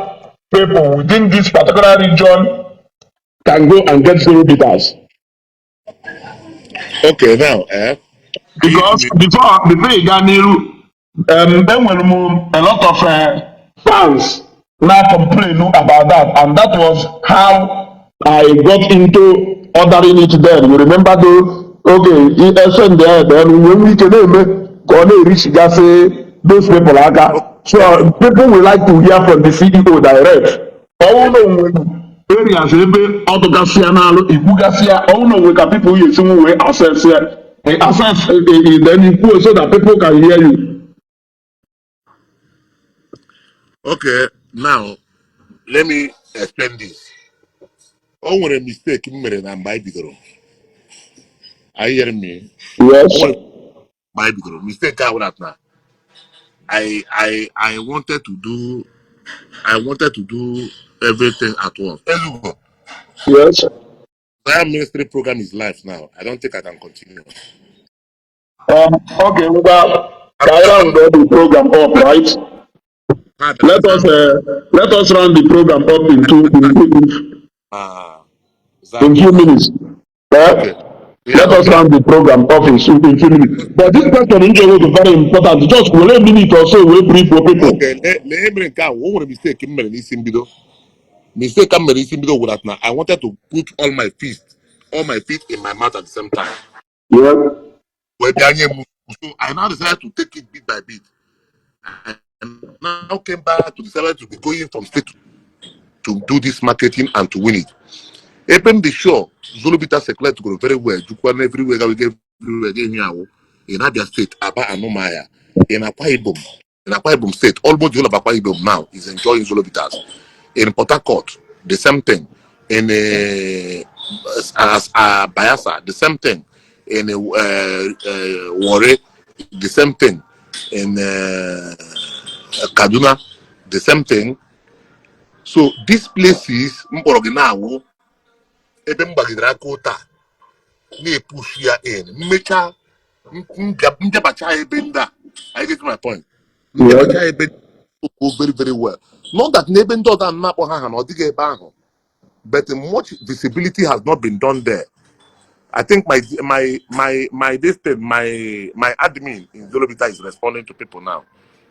people within this particular region can go and get Zoro Bitters. Okay, now, Because before ị gaa n'iru, enwere m a lot of fans na complain about that, and that was how I got into ordering it then. You remember though, okay, send there, then we nwee ike na-eme ka ọ na-erichigasị those people aka. So people will like to hear from the CEO direct. Ọwụ na onwere areas ebe ọ dụgasịa n'alụ ikwugasịa, ọwụ na onwe ka people ga esinwu wee access ya, access then ikwuo so that people can hear you. Okay, now let me explain this. O nwere mistake m mere na mgbe anyị bidoro. Are you hearing me? O Yes. nwere mgbe anyị bidoro mistake ahụ that na I wanted to do everything at once. Elugo, Yes. Zion Ministry program is live now. I don't think I can continue. Okay, ngwa, ka anyị round the program up, right? Ha bịara. Let us round the program up in two in, Ah, in few minutes. Eh? Okay. Yeah, Let us okay. round the program up in few minutes. But this question in general is very important. Just were a minute or so we brief for people. Okay, lee mere nke a, o nwere mistake m mere n'isi mbido. Mistake m mere n'isi mbido wụ that na I wanted to put all my feet in my mouth at the same time. Wee bịa nye m. So I now decided to take it bit by bit. I now came back to decide to be going from state to do this marketing and to win it. Ebe m dị sure Zolobita circulate goro very well, jukwa na everywhere, gawe everywhere ga ehi awụ. In Abia State, Aba and Umuahia, in Akwa Ibom State, almost the whole of Akwa Ibom now is enjoying Zolobitas. In Port Harcourt, the same thing. In as Bayelsa, the same thing. In Warri, the same thing. In Kaduna, the same thing. So these places, m kpọrọ gị na-awụ ebe m gbagidere aka ụta na-epush ya in mmechaa mbịabacha ebe ndị a. I get my point? Mbịabacha ebe go very very well. Not that n'ebe ndị ọzọ a na-akpọ ha na ọ dịghị ebe ahụ, but much visibility has not been done there. I think my this thing, my admin in Zolobita is responding to people now.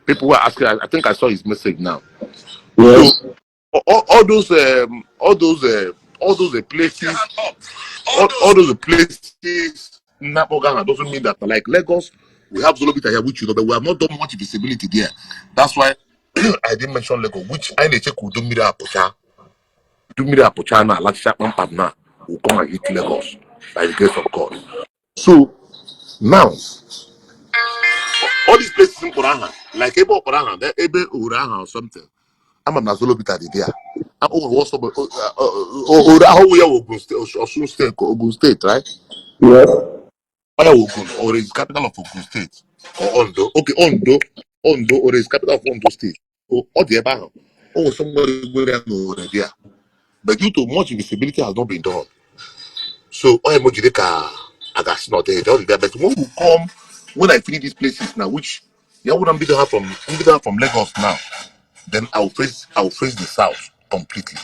People were asking. I think I saw his message now. So all those places, all those places Napo Ghana doesn't mean that, like Lagos, we have Zolobita here, which you know, but we have not done much visibility there. That's why I didn't mention Lagos, which I need to check Udu Apocha. Udu Apocha now, like Kpamkpam now, will come and hit Lagos by the grace of God. So now, all these places in Koraha, like Ebe Koraha, Ebe Uraha or something. I'm na Zolobita dị there. Oh, what's up? Oh, oh, yeah, Ogun State, Osun State, Ogun State, right? Yes. Oh, yeah, Ogun, or is capital of Ogun State, or Ondo. Okay, Ondo, Ondo, or is capital of Ondo State. Oh, all the ebe oh, somebody go there no there. But due to much visibility has not been done. So, oh, emoji ka I got not there. There. But when we come, when I finish these places now, which yeah, wouldn't be there from Lagos now, then I will face the south completely.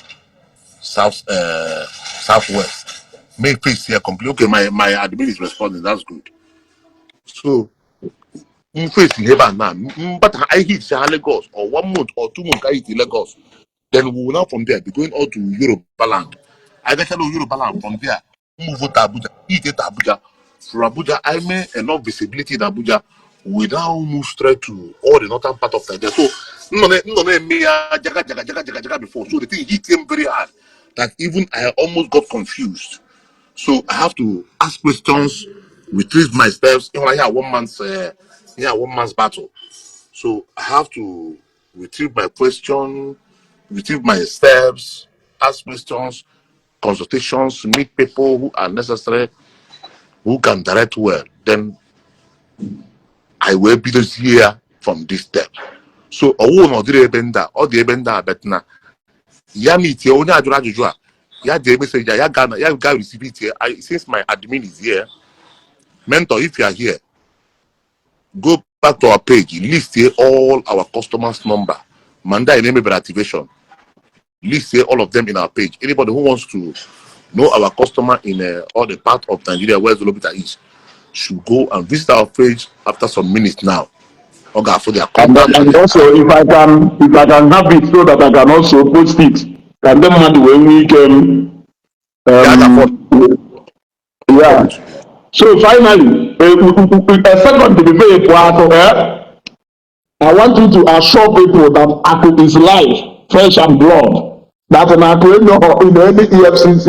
South southwest. May face here completely. Okay, my admin is responding. That's good. So m face here now. But I hit Lagos or one month or 2 months I hit Lagos. Then we will now from there be going out to Yoruba land. I get to Yoruba land from there. Move to Abuja. Hit it to Abuja. From Abuja, I made enough visibility in Abuja. We now move straight to all the northern part of Nigeria. So no, no, no, me jaga jaga jaga jaga jaga before. So the thing hit him very hard that even I almost got confused. So I have to ask questions, retrieve my steps. You know, I hear one man's battle. So I have to retrieve my question, retrieve my steps, ask questions, consultations, meet people who are necessary, who can direct well. Then I will be here from this step. So ọwụ na ọ dịrị ebe ndị a, ọ dị ebe ndị a, but na ya meet onye ajụrụ ajụjụ a, ya jee message ya, ya gaa na ya gaa receive it here. Since my admin is here, mentor, if you are here, go back to our page, list here all our customers' number. Ma ndị anyị na-emebere activation, list here all of them in our page. Anybody who wants to know our customer in all the part of Nigeria where Zolobita is should go and visit our page after some minutes now. Ọ ga-afụ their And, contact. and also, if I can have it so that I can also post it, ka ndị mmadụ wee nwee ike Ya ga-afọ. Yeah. So finally, a second before you pụọ akụ, eh? I want you to assure people that Aku is live, flesh and blood. That na Aku enyoghọ in any EFCC,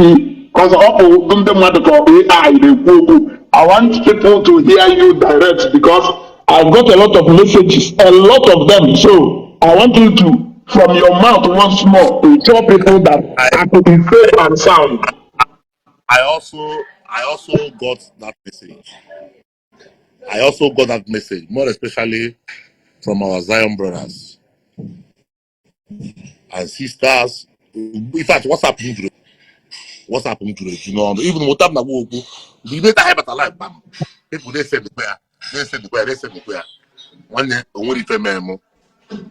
cause ọ bụ ndị mmadụ ka AI na-ekwu okwu. I want people to hear you direct because I've got a lot of messages, a lot of them. So I want you to, from your mouth once more, to tell people that Aku is safe and sound. I also got that message. I also got that message, more especially from our Zion brothers and sisters. In fact, WhatsApp m juru, WhatsApp m juru eju n'ọnụ. Even WhatsApp na okwu the later I bata live, bam, people dey send ya. Na-esendịkwa ya, na-esendịkwa ya. Nwanne, o nwere ife mere mụ.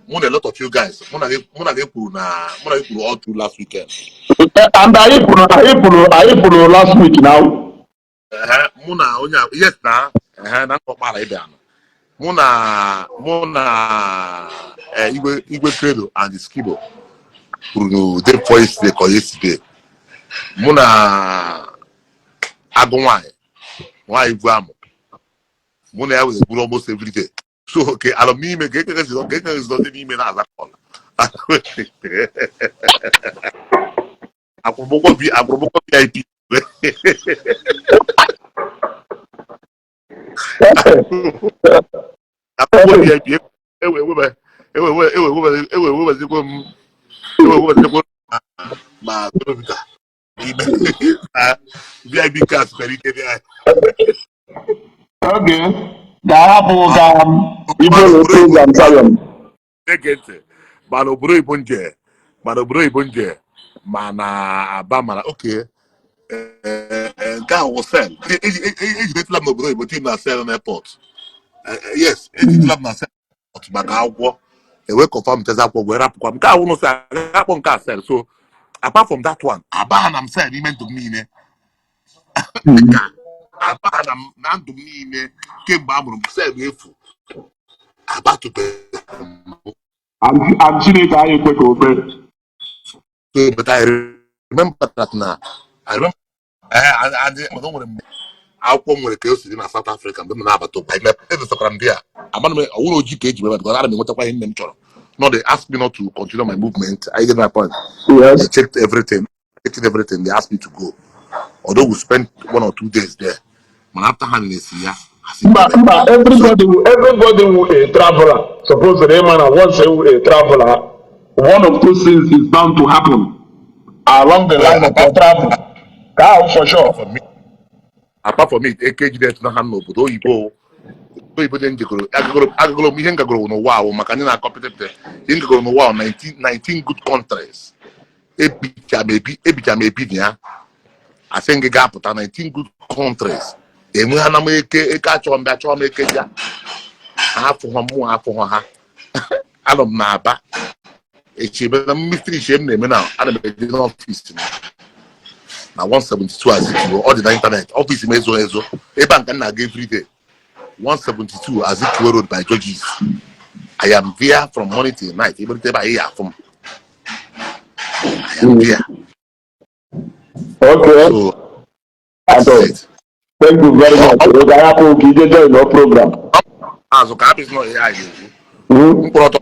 Mụ na a lot of you guys, mụ na gị kwuru na mụ na gị kwuru all through last weekend. And anyị pụrụ last week now. Ehe, mụ na onye yes na ehe na mkpọkpara ịbịa nọ. Mụ na Igwe Credo and Skibo kwuru no day before yesterday ka yesterday. Mụ na agụ nwanyị nwanyị bụ amụ, mụ na ya wee kwuru almost every day. So okay, alọ m n'ime ka ekegezi dị n'ime na-aza call. Akwụrụmụgwọ VIP. Akwụkwọ VIP ewe ewe ewe ewe ewe ewe ewebazikwa m ewe ewebazikwa ma Torobita n'ime na VIP card nwere ike dị anyị. Okay. Ga-ahapụ ka Mana Igbo obodo oyibo program Zion. Na-ege ntị, mana obodo oyibo nje, mana obodo oyibo nje, mana Aba, mana oke nke ahụ wụ cell. Ejidetụla m n'obodo oyibo tim na cell na airport. Yes, ejidetụla m na cell airport maka akwụkwọ ewe confirm teza akwụkwọ wee rapụkwa m. Nke ahụ nụ sị akpọ nke a cell. So apart from that one, aba na m cell n'ime ndụ m niile. Ka aba na m na ndụ m niile kemgbe a mụrụ m, cell efu abatụbeghị m. And Chineke anyị ekwe ka o kpee. So, but I remember that na I remember and o nwere mgbe akwụkwọ m nwere ka o si dị na South Africa mgbe m na-abata obodo edosakwara m di ya amana m ọwụrụ ojii ka eji wee because ana m enwetakwa ihe nne m chọrọ. No, they asked me not to continue my movement. I get my point. Yes. They checked everything, checked everything. They asked me to go, although we spent 1 or 2 days there, mana after ha na-esi ya asị Mba. mbe. Mba. So Everybody who a traveler suppose to ịma na once a traveler, one of those things is bound to happen along the line of apart your travel. Ka ahụ for sure. Apart from it, eke jide na ha n'obodo oyibo, oyibo dị njikọrọ agagoro m ihe ngagoro n'ụwa ahụ maka ndị na-akọ pịtịpịtị ihe ngagoro n'ụwa ahụ 19 19 good countries ebicha m ebi, ebicha m ebi na ya asị gị ga-apụta 19 good countries enwe ha na m eke eke achọghị m bịa chọọ m eke bịa ha afụghọ mụ afụghọ ha. Anọ m na Aba echi ebe na mmiri m na-eme na ana m eje n'ọfịs m na 172 Azikiwe. Ọ dị na ịntanetị. Ọfịs m ezo ezo ebe a nke m na-aga everyday, 172 Azikiwe Road by Georges. I am there from morning till night. Ebe ebe anyị ya afụ m, I am there. So that's Atọ. it. Thank you very much. Ị ga-ahapụ ka ije join our program. Azụ ka abịa nọ ihe anyị na-ekwu mkpụrụ ọtọ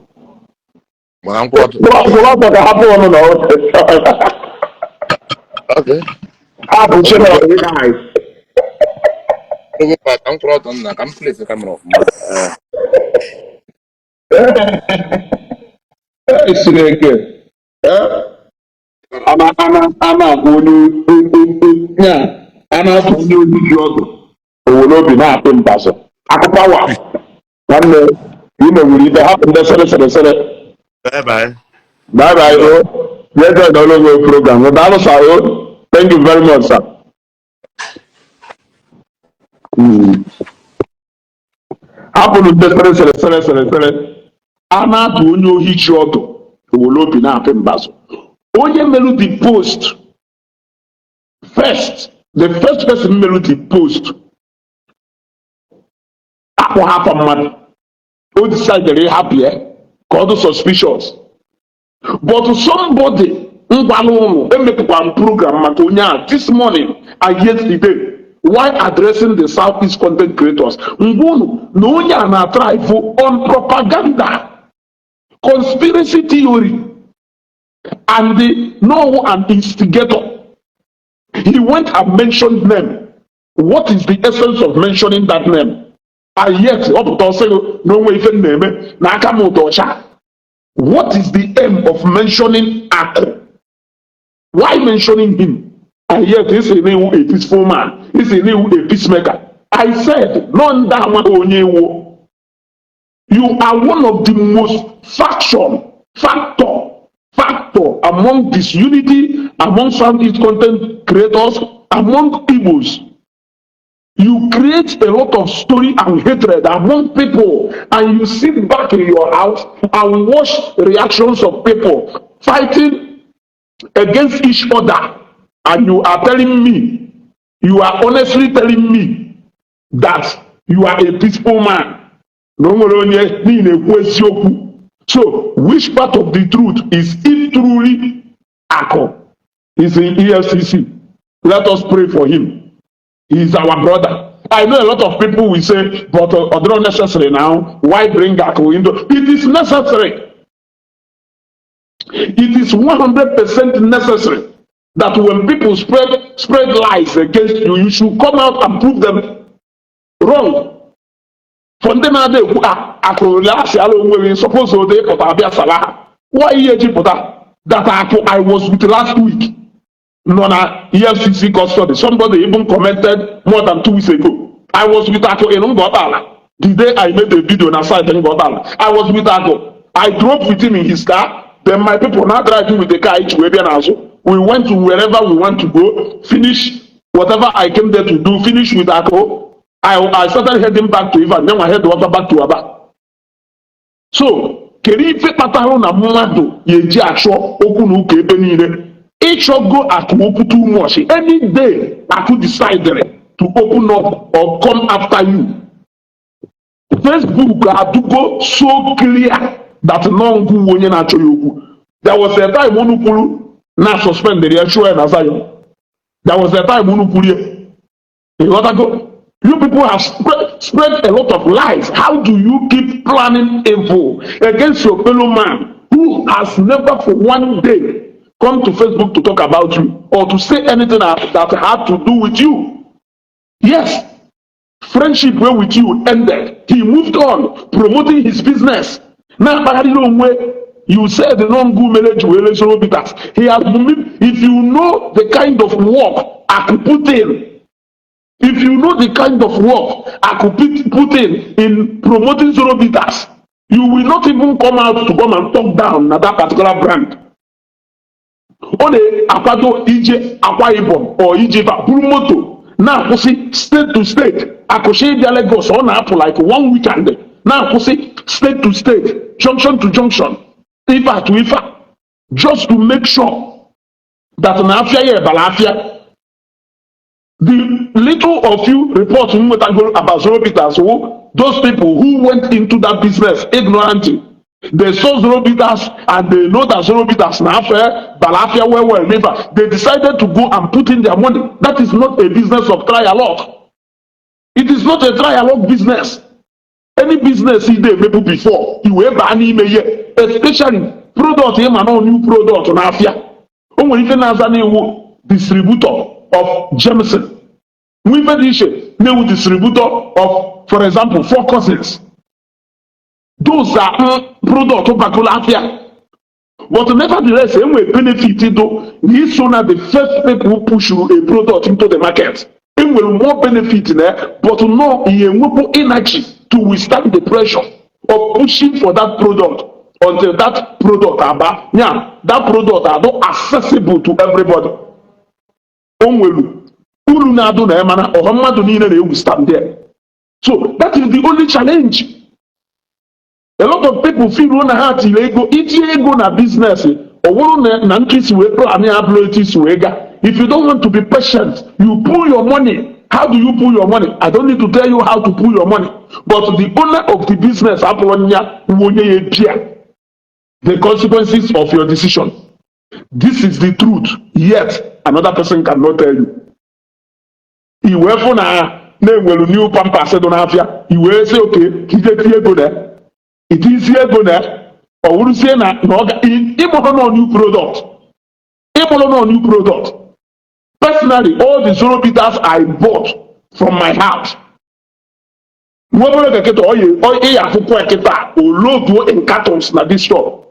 mana mkpụrụ ọtọ. Kwụrụ ọtọ ka hapụ ọnụ na Okay. hapụ channel AI. Ka mkpụrụ ọtọ nna ka m place camera ọfụma. Ee, Chineke. A na-akpọ onye ya a na-atụ onye ojiji ọdụ owere obi na-apị mbazụ akụkọ wa nwanne ị mewuru ibe hapụ ndị sịrị sịrị sịrị. Bye bye. Bye bye o. Jee join ọrụ onwe program. Daalụ sir o. Thank you very much, sir. Hapụrụ ndị sịrị sịrị sịrị sịrị sịrị. A na-atụ onye ohi ji ọdụ owere obi na-apị mbazụ. Onye merụ the post first, the first person merụ the post, akpọ ha afa mmadụ, o decided ịhapụ ya ka ọ dị suspicious, but somebody ngwala ụnụ emepụkwa m program maka onye a this morning and yesterday while addressing the Southeast content creators ngwa ụnụ na onye a na-thrive on propaganda, conspiracy theory and the no an instigator. He went and mentioned name. What is the essence of mentioning that name? And yet ọ pụta ọsị gị na onwe ife m na-eme na aka m ụtọ ọcha. What is the aim of mentioning Akụ? Why mentioning him? And yet he sị na iwu a peaceful man, he sị na iwu a peacemaker. I said nọ ndị amaghị onye iwu. You are one of the most faction factor among disunity, among Southeast content creators, among Igbos. You create a lot of story and hatred among people, and you sit back in your house and watch reactions of people fighting against each other, and you are telling me, you are honestly telling me that you are a peaceful man, na o nwere onye n'ihi na-ekwu eziokwu. So which part of the truth is? If truly Akụ is in EFCC, let us pray for him. He is our brother. I know a lot of people will say, "But not necessary now. Why bring Akụ into it?" Is necessary. It is 100% necessary that when people spread lies against you, you should come out and prove them wrong. For ndị na-ada ekwu a akụ asị ala onwe gị, suppose ode pụta abịa sala ha. Why ihe ji pụta that Akụ I was with last week nọ na EFCC custody? Somebody even commented more than 2 weeks ago. I was with Akụ in Ngọtala the day I made a video na site Ngọtala. I was with Akụ. I drove with him in his car. Then my people now driving with the car each wee bịa n'azụ. We went to wherever we want to go, finish whatever I came there to do, finish with Akụ. I started heading back to Ivan, then I head over back to Aba. So, kedu ife kpatara na mmadụ ya eji achọ okwu na ụka ebe niile? Ịchọgo Akụ okwu too much. Any day Akụ decided to open up or come after you, Facebook adụgo so clear that nọngụ onye na-achọ ya okwu. There was a time unu kwuru na suspended ya, chụọ ya na Zion. There was a time unu kwuru ya. Ịghọtago? You people have spread a lot of lies. How do you keep planning evil against your fellow man who has never for one day come to Facebook to talk about you or to say anything that had to do with you? Yes, friendship wey with you ended. He moved on promoting his business. Na-akpagharịrị onwe. You said no ngụ mere ji wee lesoro bitters. He has moved. If you know the kind of work Aku put in, if you know the kind of work Aku put in promoting Zoro Bitters, you will not even come out to come and talk down na that particular brand. Ọ na-akwado ije Akwa Ibom or ije buru moto na-akwụsị state to state. Akụchi ịbịa Lagos, ọ na-apụ like one weekend, na-akwụsị state to state, junction to junction, ife to ife, just to make sure that na afịa ya ebala afịa. The little of you report m nwetagoro about Zoro Bitters wụ those people who went into that business ignorantly. They saw Zoro Bitters and they know that Zoro Bitters na affair balafia well well. Never they decided to go and put in their money. That is not a business of trial luck. It is not a trial luck business. Any business ị dey emebu before i wee baa n'ime ihe, especially product ị ma na new product n'afịa, o nwere ife na-aza n'iwu distributor of Jameson, nwe ife dị iche na-ewu distributor of, for example, Four Cousins. Those are product bakolo afịa, but nevertheless enwere benefit do na iso na the first people push a product into the market. Enwere more benefit na, but no ihe enwekwu energy to withstand the pressure of pushing for that product until that product aba nya, that product adụ accessible to everybody. O nwere uru na-adụ na ya, mana ọha mmadụ niile na-withstand there. So that is the only challenge. A lot of people feel na ha tiri ego, itinye ego na business, ọ bụrụ na ntụ isi wee plan ya abụrụ etu isi wee gaa. If you don't want to be patient, you pull your money. How do you pull your money? I don't need to tell you how to pull your money, but the owner of the business abụrụ ya nwe onye ya ebia the consequences of your decision. This is the truth yet another person cannot tell you. I wee fụ na na-enwelu new Pampers dị n'afịa, i wee sị oke ije tinye ego na itizie ego na ọ wụrụzie na ọ ga ịmụrụ nọ new product, ịmụrụ nọ new product. Personally, all the Zoro Bitters I bought from my house, nwa obere oge kịta ọ ya afụkwa kịta o loduo in cartons na this shop.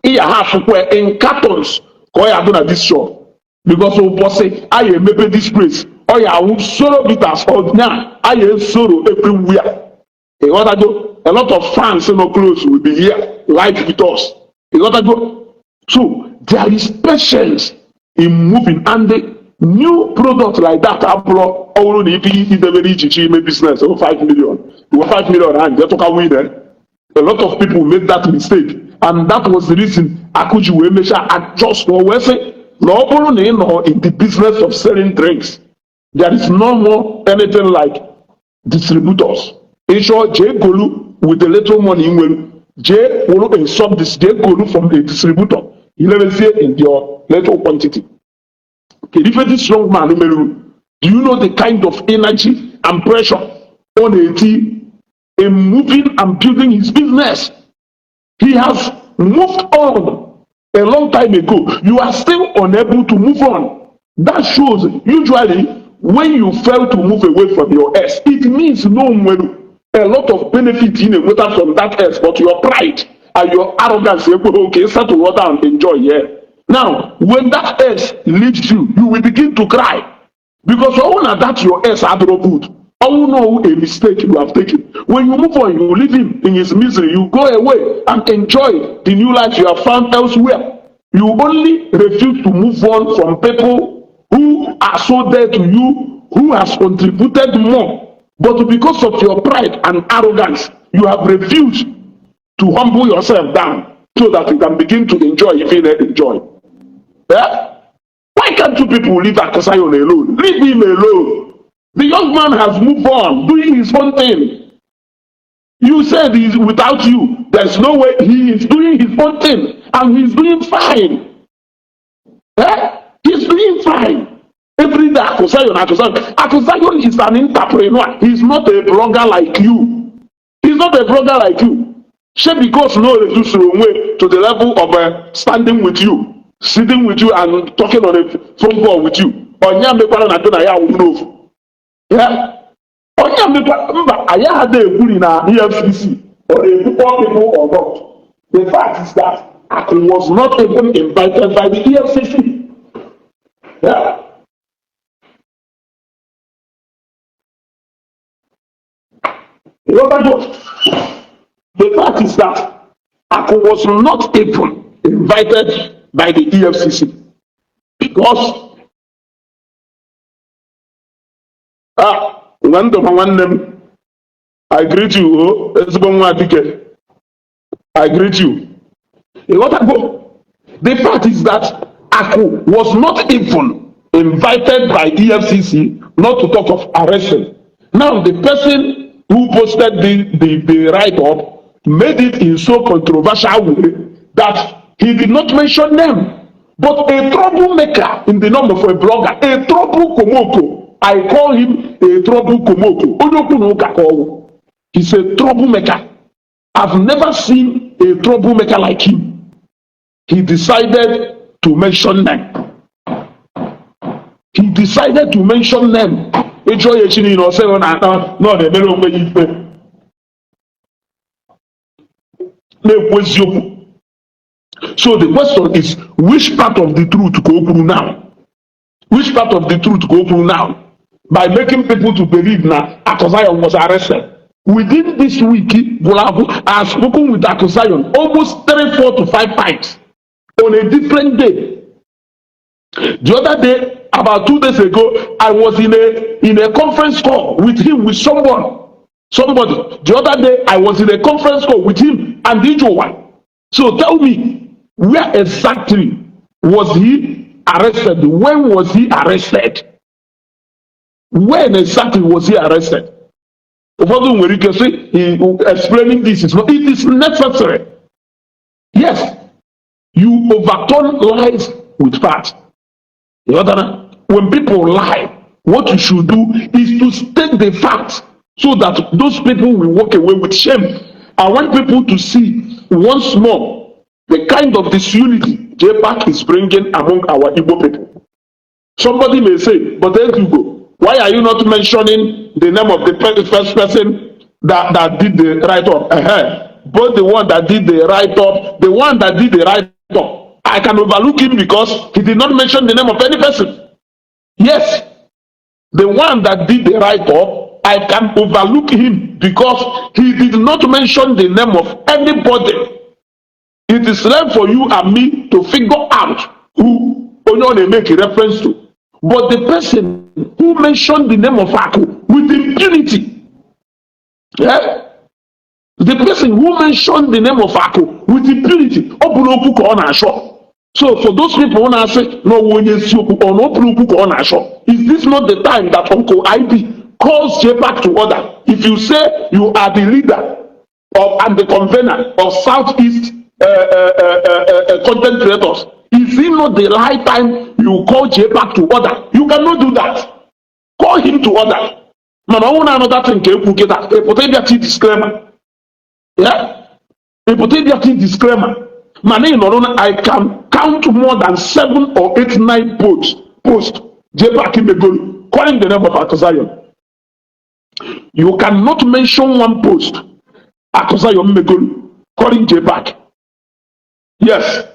Ị ya ha afụkwa in cartons ka ọ ya adụ na this shop, because ụbọchị a ya emepe this place, ọ ya awụ Zoro Bitters ọ nya a ya esoro everywhere. Ịghọtago? A lot of fans no close will be here live with us. Ịghọtago? So there is patience in moving and the, New product like that abụrụ ọ bụrụ na ife idebere ichichi ime business o 5 million, iwe 5 million ahụ nje tụka nwunye. A lot of people make that mistake, and that was the reason Akuji wee mechaa adjust o wee sị na ọ bụrụ na ị nọ in the business of selling drinks, there is no more anything like distributors. Ịchọ jee golu with the little money ị nwere, jee wụrụ a sub, jee golu from a distributor, ilebezie in your little quantity. Kedu ife this young man mere? Do you know the kind of energy and pressure ọ na-eti in moving and building his business? He has moved on a long time ago. You are still unable to move on. That shows, usually when you fail to move away from your ex, it means no nwere a lot of benefit ị na-enweta from that ex, but your pride and your arrogance ekweghị okay settle down, enjoy. Yeah, now when that ex leaves you, you will begin to cry, because ọwụ na that your ex adịrọ good, ọwụ no a mistake you have taken. When you move on, you leave him in his misery. You go away and enjoy the new life you have found elsewhere. You only refuse to move on from people who are so dear to you, who has contributed more, but because of your pride and arrogance, you have refused to humble yourself down so that you can begin to enjoy if you enjoy. Yeah? Why can't you people leave Akusayon alone? Leave him alone. The young man has moved on, doing his own thing. You said he's without you. There's no way. He is doing his own thing and he's doing fine. Eh? He's doing fine. Every day, Akusayon, Akusayon. Akusayon is an entrepreneur. He's not a blogger like you. He's not a blogger like you. Shey because no reduce onwe to the level of standing with you, sitting with you and talking on a phone call with you. Onye mekwara na gị na ya awụ n'ofu. Yeah? Onye mekwa mba anyị adịghị ekwuri na EFCC or ekwukwa people or not. The fact is that Aku was not even invited by the EFCC. Yeah? You know? The fact is that Aku was not even invited by the EFCC because ah nwanne nwanne m, I greet you o ezigbo nwa dike, I greet you. Ịghọtago? The fact is that Aku was not even invited by EFCC, not to talk of arresting. Now the person who posted the write-up made it in so controversial way that he did not mention them. But a troublemaker in the name of a blogger, a trouble komoko, I call him a trouble komoko. Onye okwu na ụka ka ọ wụ. He's a troublemaker. I've never seen a troublemaker like him. He decided to mention them. He decided to mention them. Ịjụọ ya echi niile ọ sịghị na na ọ na-emere onwe ya ikpe na-ekwu eziokwu. So the question is, which part of the truth ka o kwuru now? Which part of the truth ka o kwuru now? By making people to believe na Akusayon was arrested. Within this week, gwụrụ agwụ, I have spoken with Akusayon almost 3, 4 to 5 times on a different day. The other day, about 2 days ago, I was in a conference call with him, with someone, somebody. The other day, I was in a conference call with him and Ijowa. So tell me, where exactly was he arrested? When was he arrested? When exactly was he arrested? Ụfọdụ nwere ike sị, he explaining this is not, it is necessary. Yes, you overturn lies with facts. You understand? When people lie, what you should do is to state the facts so that those people will walk away with shame. I want people to see once more the kind of disunity JPAC is bringing among our Igbo people. Somebody may say, "But then you go, why are you not mentioning the name of the first person that did the write-up?" Both the one that did the write-up, the one that did the write-up, I can overlook him because he did not mention the name of any person. Yes, the one that did the write-up, I can overlook him because he did not mention the name of anybody. It is left for you and me to figure out who onye ọ na-emeke reference to. But the person who mentioned the name of Aku with impunity, yeah? The person who mentioned the name of Aku with impunity, ọ bụrụ okwu ka ọ na-achọ. So for those people na-asị na ọwụ onye eziokwu, ọ na ọ bụrụ okwu ka ọ na-achọ, is this not the time that Uncle IB calls JPAC to order? If you say you are the leader of and the convener of Southeast content creators, is it not the right time you call JPAC to order? You cannot do that. Call him to order. Mana ọ nwụrụ na another thing ka ekwu kịta, ịpụta ịbịa ti disclaimer. Yeah? Ịpụta ịbịa ti disclaimer. Mana ị nọrọ na I can count more than seven or eight, nine posts JPAC megoro calling the name of Akụ Zion. You cannot mention one post Akụ Zion megoro calling JPAC. Yes.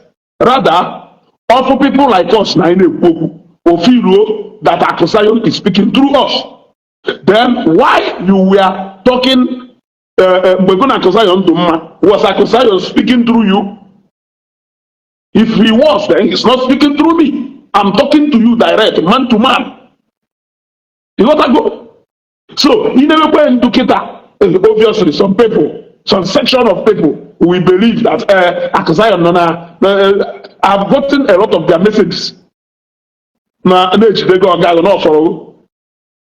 Rather, awful people like us na anyị na-ekwu okwu ofiruo that Akụ Zion is speaking through us. Then why you were talking mgbe gụ na Akụ Zion dị mma, was Akụ Zion speaking through you? If he was, then he's not speaking through me. I'm talking to you direct, man to man. You got to go. So, ị na-emekwe ndụ kịta, obviously some people, some section of people will believe that Akụ Zion nọ na I've gotten a lot of their messages na na-ejidego ọga ahụ n'ọsọrọ.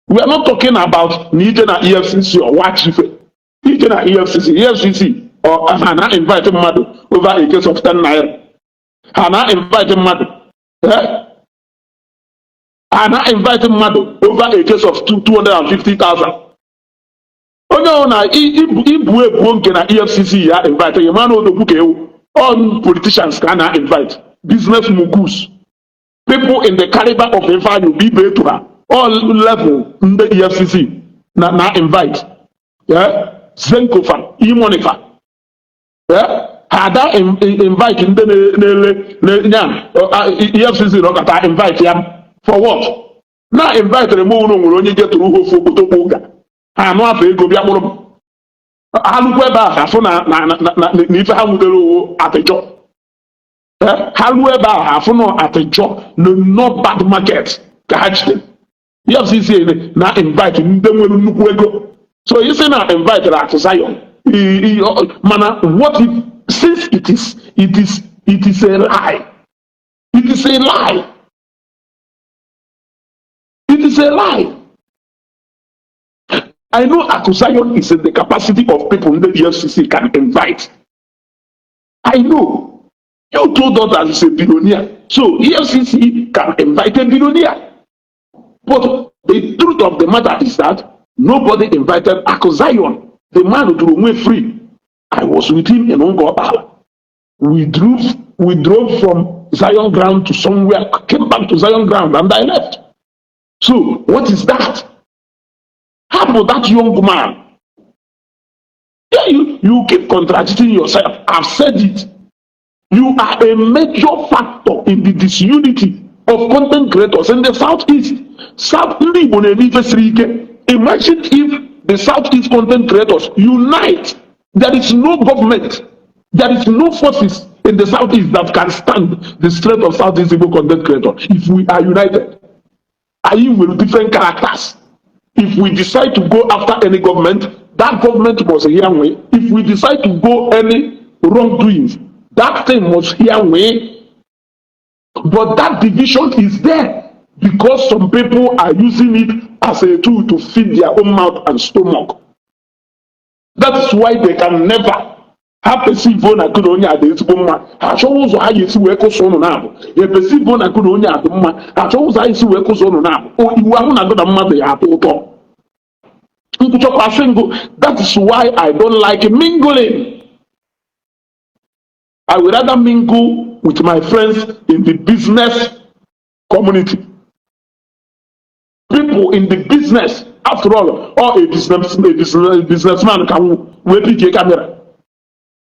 We are not talking about na ije na EFCC or wachife ije na EFCC. EFCC or ha na invite mmadụ over a case of 10 naira? Ha na invite mmadụ, eh? Ha na invite mmadụ over a case of 250,000? Onye ọ na ibu ebuo nke na EFCC ya invite ya, mana odogwu ka ewu. All politicians ka a na invite, business moguls, people in the caliber of Ifeanyi Obi, ibe etu ha, all level ndị EFCC na invite, yeah? Zenkofa imonifa, yeah? Ha ada invite ndị na-ele nya EFCC nọkọta invite ya for what? Na invite m unu nwere onye jetụrụ ha ofu okpotokpo ụga ha anụ afọ ego bịa kpụrụ m. Ha lukwa ebe ahụ, afụ na ife ha nwudere owo atịjọ. Ha ruo ebe ahụ, afụ na atịjọ na no bad market ka ha jide. EFCC na invite ndị nwere nnukwu ego. So isi na invite Akụ Zion, mana what if, since it is a lie, it is a lie, it is a lie. I know Aku Zion is in the capacity of people ndị EFCC can invite. I know you told us that he's a billionaire, so EFCC can invite a billionaire. But the truth of the matter is that nobody invited Aku Zion. The man duru onwe free. I was with him in Ngobala. We drove from Zion Ground to somewhere, came back to Zion Ground, and I left. So what is that? How about that young man? Yeah, you keep contradicting yourself. I've said it. You are a major factor in the disunity of content creators in the Southeast. South ndị Igbo na-eme ife siri ike. Imagine if the Southeast content creators unite. There is no government, there is no forces in the Southeast that can stand the strength of Southeast Igbo content creator if we are united. Anyị nwere different characters. If we decide to go after any government, that government must hear we. If we decide to go any wrongdoings, that thing must hear we. But that division is there because some people are using it as a tool to feed their own mouth and stomach. That is why they can never ha perceive na gụ na onye a dị ezigbo mma, ha achọghị ụzọ ha ga-esi wee kụsa ụnụ na-abụ. Ya perceive na gụ na onye a dị mma, ha achọghị ụzọ ha ga-esi wee kụsa ụnụ na-abụ. Iwu ahụ na gụ na mmadụ ya atọ ụtọ nkwụchọkwa asị ngụ. That is why I don't like mingling. I would rather mingle with my friends in the business community, people in the business. After all, a businessman can wee pick a camera,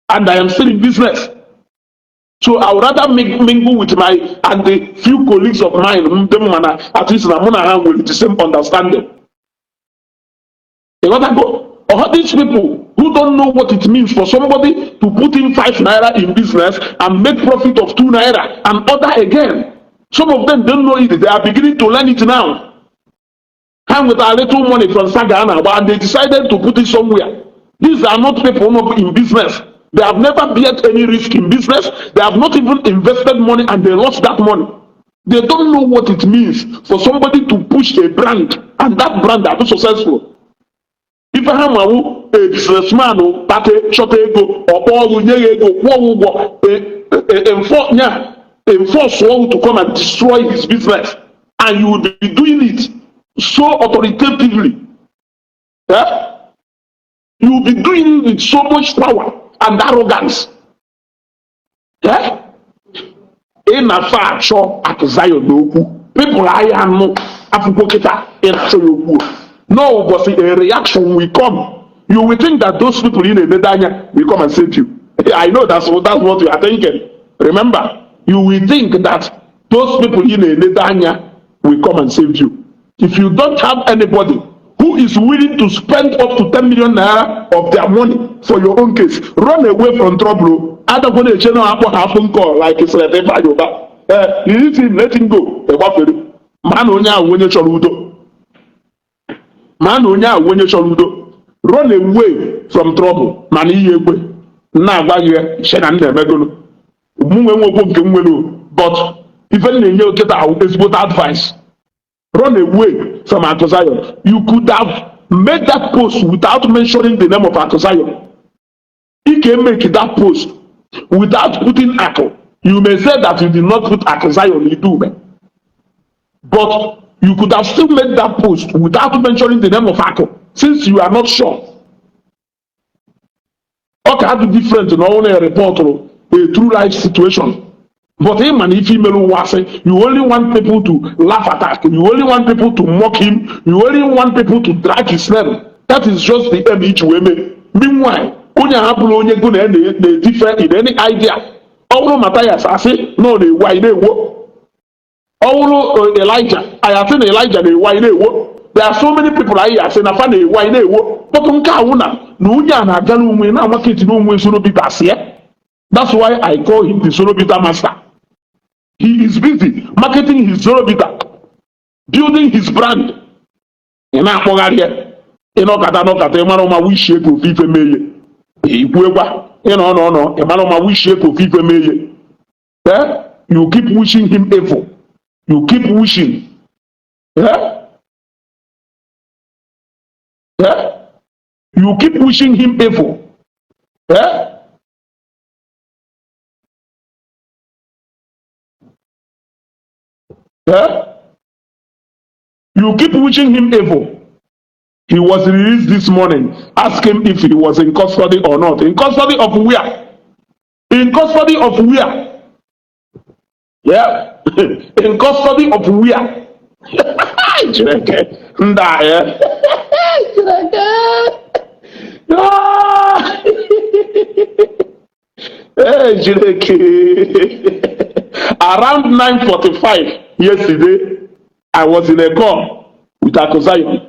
and I am still in business. So I would rather mingle with my and the few colleagues of mine ndị mma na at least na mụ na ha nwere the same understanding. You got to go. Or these people who don't know what it means for somebody to put in 5 naira in business and make profit of 2 naira and order again. Some of them don't know it. They are beginning to learn it now. Ha nwetara little money from saga a na-agba and they decided to put it somewhere. These are not people not in business. They have never beared any risk in business. They have not even invested money and they lost that money. They don't know what it means for somebody to push a brand and that brand are successful. Ife ha mawu, a businessman kpata chọta ego, ọkpọ ọrụ, nye ya ego, kwụọ ụgwọ, nya enforce one to come and destroy his business, and you will be doing it so authoritatively, eh? You will be doing it with so much power and arrogance, eh? Ị na-afa achọ Akụ Zion n'okwu, people ahịa anụ akwụkwọ kịta ị na-achọ ya okwu no ụbọchị a reaction will come. You will think that those people ị na-enedo anya will come and save you. I know that's what you are thinking. Remember, you will think that those people ị na-enedo anya will come and save you. If you don't have anybody who is willing to spend up to 10 million naira of their money for your own case, run away from trouble. Adakwana eche na akpọ ha phone call like Senator Ifeanyi Uba, eh, you him, let him go. Ịgbafere ma na onye ahụ onye chọrọ udo, ma na onye ahụ onye chọrọ udo. Run away from trouble. Mana iyi ekwe na-agwa gị ya che na m na-emegolu mụ nwe nwekwo nke m nwere o, but ife m na-enye okịta ahụ ezigbote advice: run away from Akụ Zion. You could have made that post without mentioning the name of Akụ Zion. You can make that post without putting Akụ. You may say that you did not put Akụ Zion Idume, but you could have still made that post without mentioning the name of Akụ, since you are not sure. Ọ ka dị different na ọ na-report a true life situation, but him and ife imelu ụwa asị, you only want people to laugh at Akụ, you only want people to mock him, you only want people to drag his name. That is just the aim iji wee mee. Meanwhile, onye a bụrụ onye go na na-edife in any idea. Ọ bụrụ Mathias, asị na ọ na-ewu anyị na-ewo. Ọ bụrụ Elijah, anyị asị na Elijah na-ewu anyị na-ewo. There are so many people anyị asị na fa na-ewu anyị na-ewo. But nke awụ na onye a na-aga n'onwe na market n'onwe Zoro Bitters ya. That's why I call him the Zoro Bitter master. He is busy marketing his Zoro Bitter, building his brand. Ị na-akpọgharị ya, ịnọkata nọkata, ịmara ụma wishie ka ofe ife mee ya, ikwuekwa ịnọ nọ nọ, ịmara ụma wishie ka ofe ife mee ya. Eh? You keep wishing him evil. You keep wishing, eh? Eh? You keep wishing him evil, eh? Eh? You keep wishing him evil. He was released this morning. Ask him if he was in custody or not. In custody of where? In custody of where? Yeah. In custody of where? Chineke. Ndị a, eh? Chineke. Ah! Hey, Chineke. Around 9:45 yesterday, I was in a call with Akụ Zion.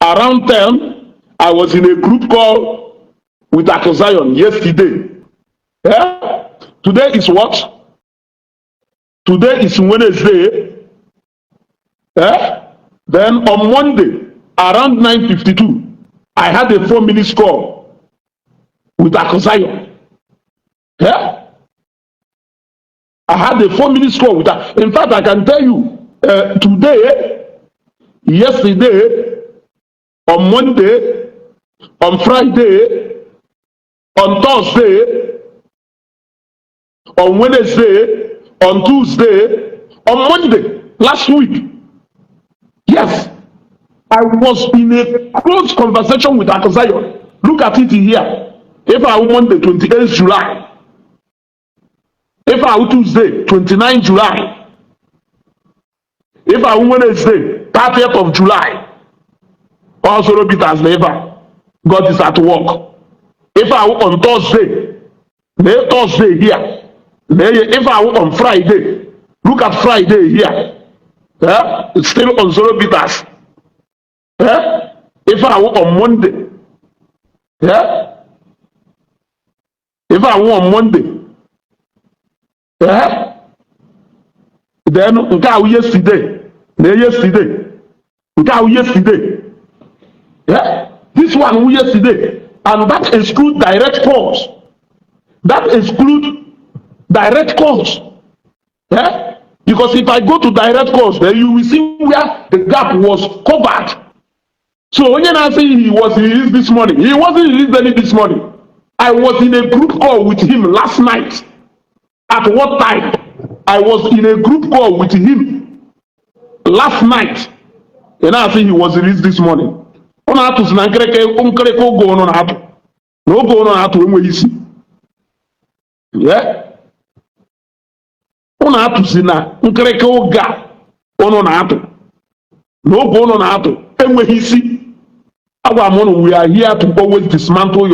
Around 10, I was in a group call with Akụ Zion yesterday. Yeah? Today is what? Today is Wednesday. Eh? Then on Monday, around 9:52, I had a 4 minutes call with Akụ Zion. Yeah? I had a 4 minutes call with her. In fact, I can tell you today, yesterday, on Monday, on Friday, on Thursday, on Wednesday, on Tuesday, on Monday, last week. Yes, I was in a close conversation with Akụ Zion. Look at it here. If I Monday, 28th July. If I Tuesday, 29 July. If I Wednesday, 30th of July. Also, Peters never. God is at work. If I on Thursday, na Thursday here. Na if I on Friday, look at Friday here. Yeah? It's still on Zoro Bitters. Yeah? If I on Monday, yeah? If I on Monday, yeah? Then nke ahụ yesterday na yesterday, nke ahụ yesterday. Yeah? This one wụ yesterday, and that exclude direct calls, that exclude direct calls. Yeah? Because if I go to direct calls, then you will see where the gap was covered. So onye na-asị he was released this morning, he wasn't released early this morning. I was in a group call with him last night. At what time? I was in a group call with him last night. Ị na-asị he was released this morning. Ọ na-atụzi na nkịrịka nkịrịka oge ụnụ na-atụ na oge ụnụ na-atụ enweghị isi. Yeah? Ụnụ atụzi na nkịrịka oge a ụnụ na-atụ na oge ụnụ na-atụ enweghị isi. Agwa m ụnụ, we are here to always dismantle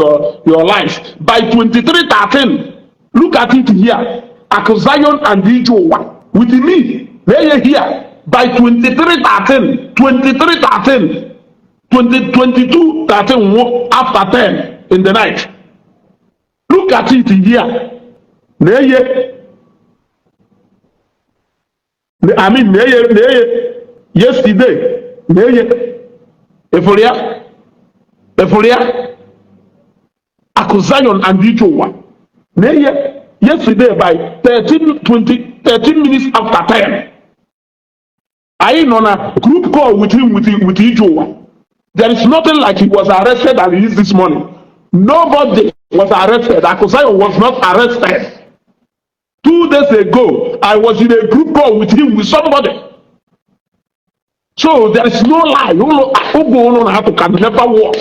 your life. By 23:13, look at it here, Akụ Zion and Ije Ụwa with me na-eye here by 23:13, 23:13, 20, 22:13 nwụ after 10 in the night. Look at it here, na-eye, I mean, na-eye, na-eye yesterday, na-eye efuru ya, efuru ya. Akụ Zion and Ije Ụwa na-eye yesterday by 13 20, 13 minutes after 10. Anyị nọ na group call with him, with Ije Ụwa. There is nothing like he was arrested and released this morning. Nobody was arrested. Akụ Zion was not arrested. 2 days ago, I was in a group call with him, with somebody. So there is no lie. Ụlọ oge ụlọ na-atụ can never work.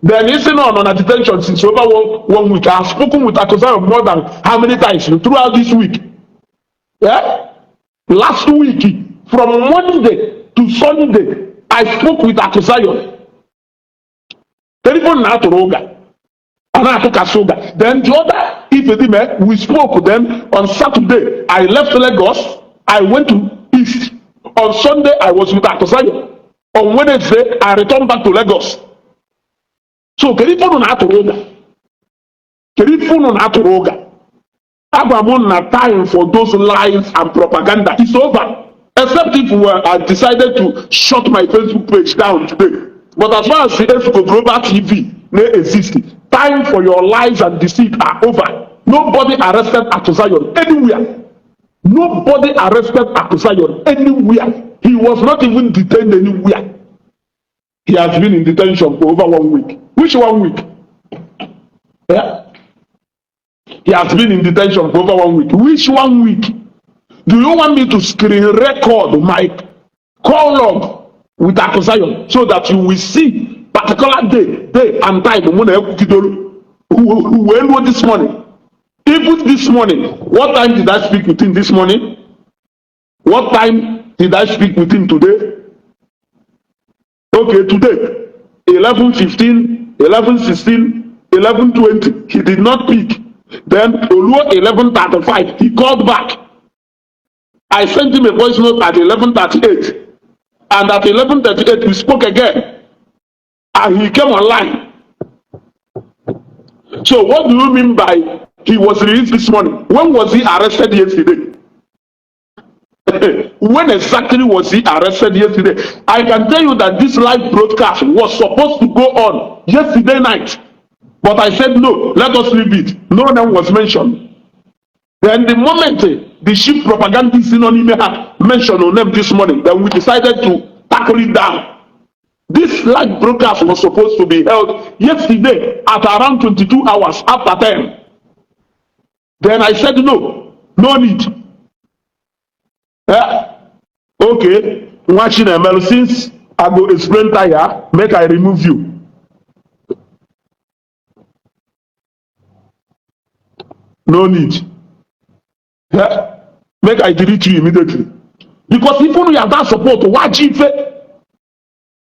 Then isi na ọ nọ na detention since over one week. I have spoken with Akụ Zion more than how many times throughout this week? Yeah? Last week, from Monday to Sunday, I spoke with Akụ Zion. Telephone na-atụrụ ụga, ọ na-atụkasị ụga. Then the other Ifedime, we spoke. Then on Saturday, I left Lagos, I went to East. On Sunday, I was with Akụ Zion. On Wednesday, I returned back to Lagos. So kedu ife unu na-atụrụ ụga? Kedu ife unu na-atụrụ ụga? Agwa m na time for those lies and propaganda is over, except if we I decided to shut my Facebook page down today. But as far as the Efugo Global TV may exist, time for your lies and deceit are over. Nobody arrested Akụ Zion anywhere. Nobody arrested Akụ Zion anywhere. He was not even detained anywhere. He has been in detention for over one week. Which one week? Yeah? He has been in detention for over one week. Which one week? Do you want me to screen record my call log with Akụ Zion so that you will see particular day, day and time mụ na ekwukidoro wee ruo this morning? Even this morning, what time did I speak with him this morning? What time did I speak with him today? Okay, today, 11:15, 11:16, 11:20, he did not pick. Then Oluo 11:35, he called back. I sent him a voice note at 11:38. And at 11:38, we spoke again. And he came online. So what do you mean by he was released this morning? When was he arrested yesterday? When exactly was he arrested yesterday? I can tell you that this live broadcast was supposed to go on yesterday night. But I said no, let us leave it. No name was mentioned. Then the moment the chief propagandist nọ n'ime ha mentioned on name this morning, then we decided to tackle it down. This live broadcast was supposed to be held yesterday at around 22 hours after 10. Then I said no, no need. Yeah. Okay, Nwa Chinemelu, since I go explain tire, make I remove you. No need. Yeah. Make I delete you immediately. Because if unu ya that support, waji ife.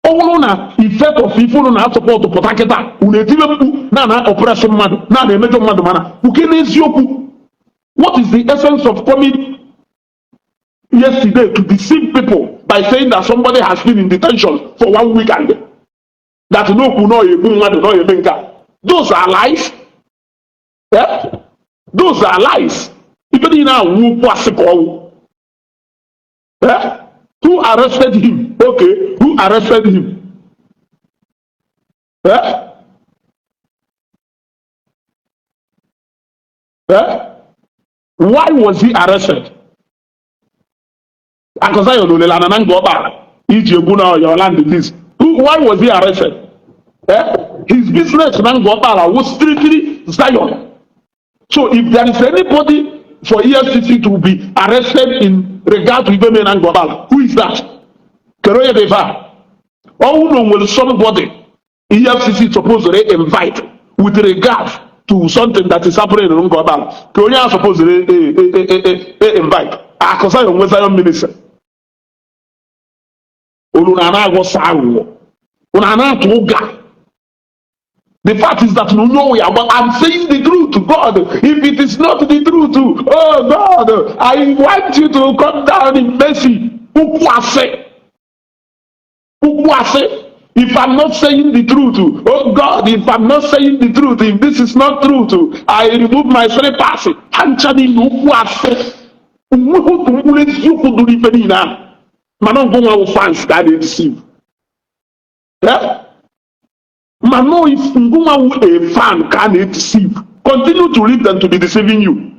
Ọ bụrụ na effect of ife unu na support pụta kịta, unu etibe mkpu na na oppress mmadụ, na na emejọ mmadụ, mana uke n'eziokwu. What is the essence of coming yesterday to deceive people by saying that somebody has been in detention for one week and that no okwu no egbu mmadụ no eme nke a? Those are lies. Yeah? Those are lies. Ife niile awụ okwu asị ka ọwụ. Eh? Who arrested him? Okay, who arrested him? Eh? Eh? Why was he arrested? Akụ Zion olele ana na Ngor Okpala iji egwu na your land this. Why was he arrested? Eh? His business na Ngor Okpala was strictly Zion. So if there is anybody for EFCC to be arrested in regard to ife mere na Ngor Okpala, who is that? Kedu onye dị ife a? Ọnwụ na o nwere somebody EFCC supposed to invite with regard to something that is happening in Ngor Okpala, ka onye a supposed to invite? Akụ Zion nwe Zion ministry. Unu na na-aghọsa aghụghọ, unu na na-atụ ụga. The fact is that no no but I'm saying the truth to God. If it is not the truth, oh God, I want you to come down in mercy. Ukwu asị, ukwu asị. If I'm not saying the truth, oh God, if I'm not saying the truth, if this is not truth, I remove my slippers. Ha ncha niile ukwu asị. Onweghị otu mkpụrụ eziokwu dị n'ife niile ahụ. Mana ngụnwa wụ fans ka a na-edeceive. Eh? Ma no, if ngụnwa wụ a fan ka a na-edeceive, continue to leave them to be deceiving you.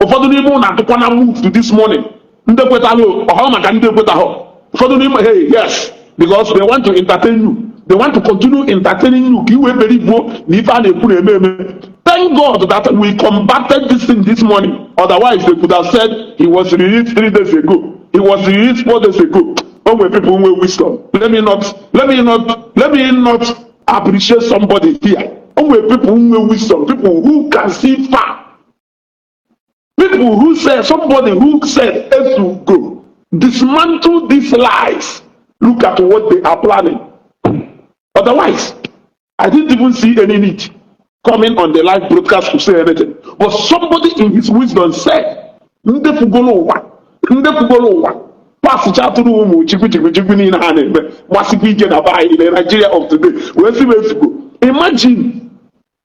Ụfọdụ n'ime ụnụ atụkwa na move to this morning. Ndị ekwetalụ ọha maka ndị ekwetahụ. Ụfọdụ n'ime, hey, yes, because they want to entertain you. They want to continue entertaining you ka i wee believe na ife a na-ekwu na-eme eme. Thank God that we combated this thing this morning. Otherwise, they could have said he was released 3 days ago. He was released 4 days ago. O nwere people nwee wisdom. Let me not appreciate somebody here. O nwere people nwee wisdom, people who can see far. People who said, somebody who said, Ezugo, dismantle these lies. Look at what they are planning. Otherwise, I didn't even see any need coming on the live broadcast to say anything. But somebody in his wisdom said, ndị fugolo ụwa, ndị fugolo ụwa, pasịcha tụrụ ụmụ chikwu chikwu chikwu niile ha na-eme, gbasikwa ike na be anyị na Nigeria of today, wee sị m Ezugo. Imagine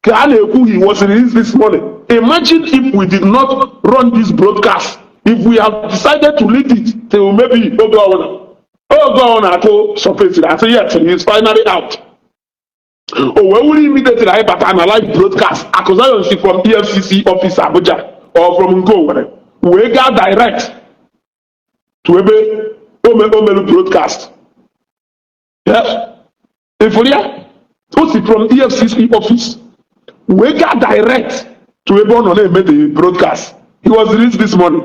ka a na-ekwu he was released this morning. Imagine if we did not run this broadcast, if we have decided to leave it till maybe oge ọbụla oge ọ na-akụ surface asị yes, he is finally out. O wee wuru immediately anyị bata na live broadcast, Akụ Zion si from EFCC office Abuja or from nke Owerri wee gaa direct to ebe o melu broadcast. Yes. Ifuru ya, o si from EFCC office wee gaa direct to ebe ọ nọ na-eme the broadcast. He was released this morning.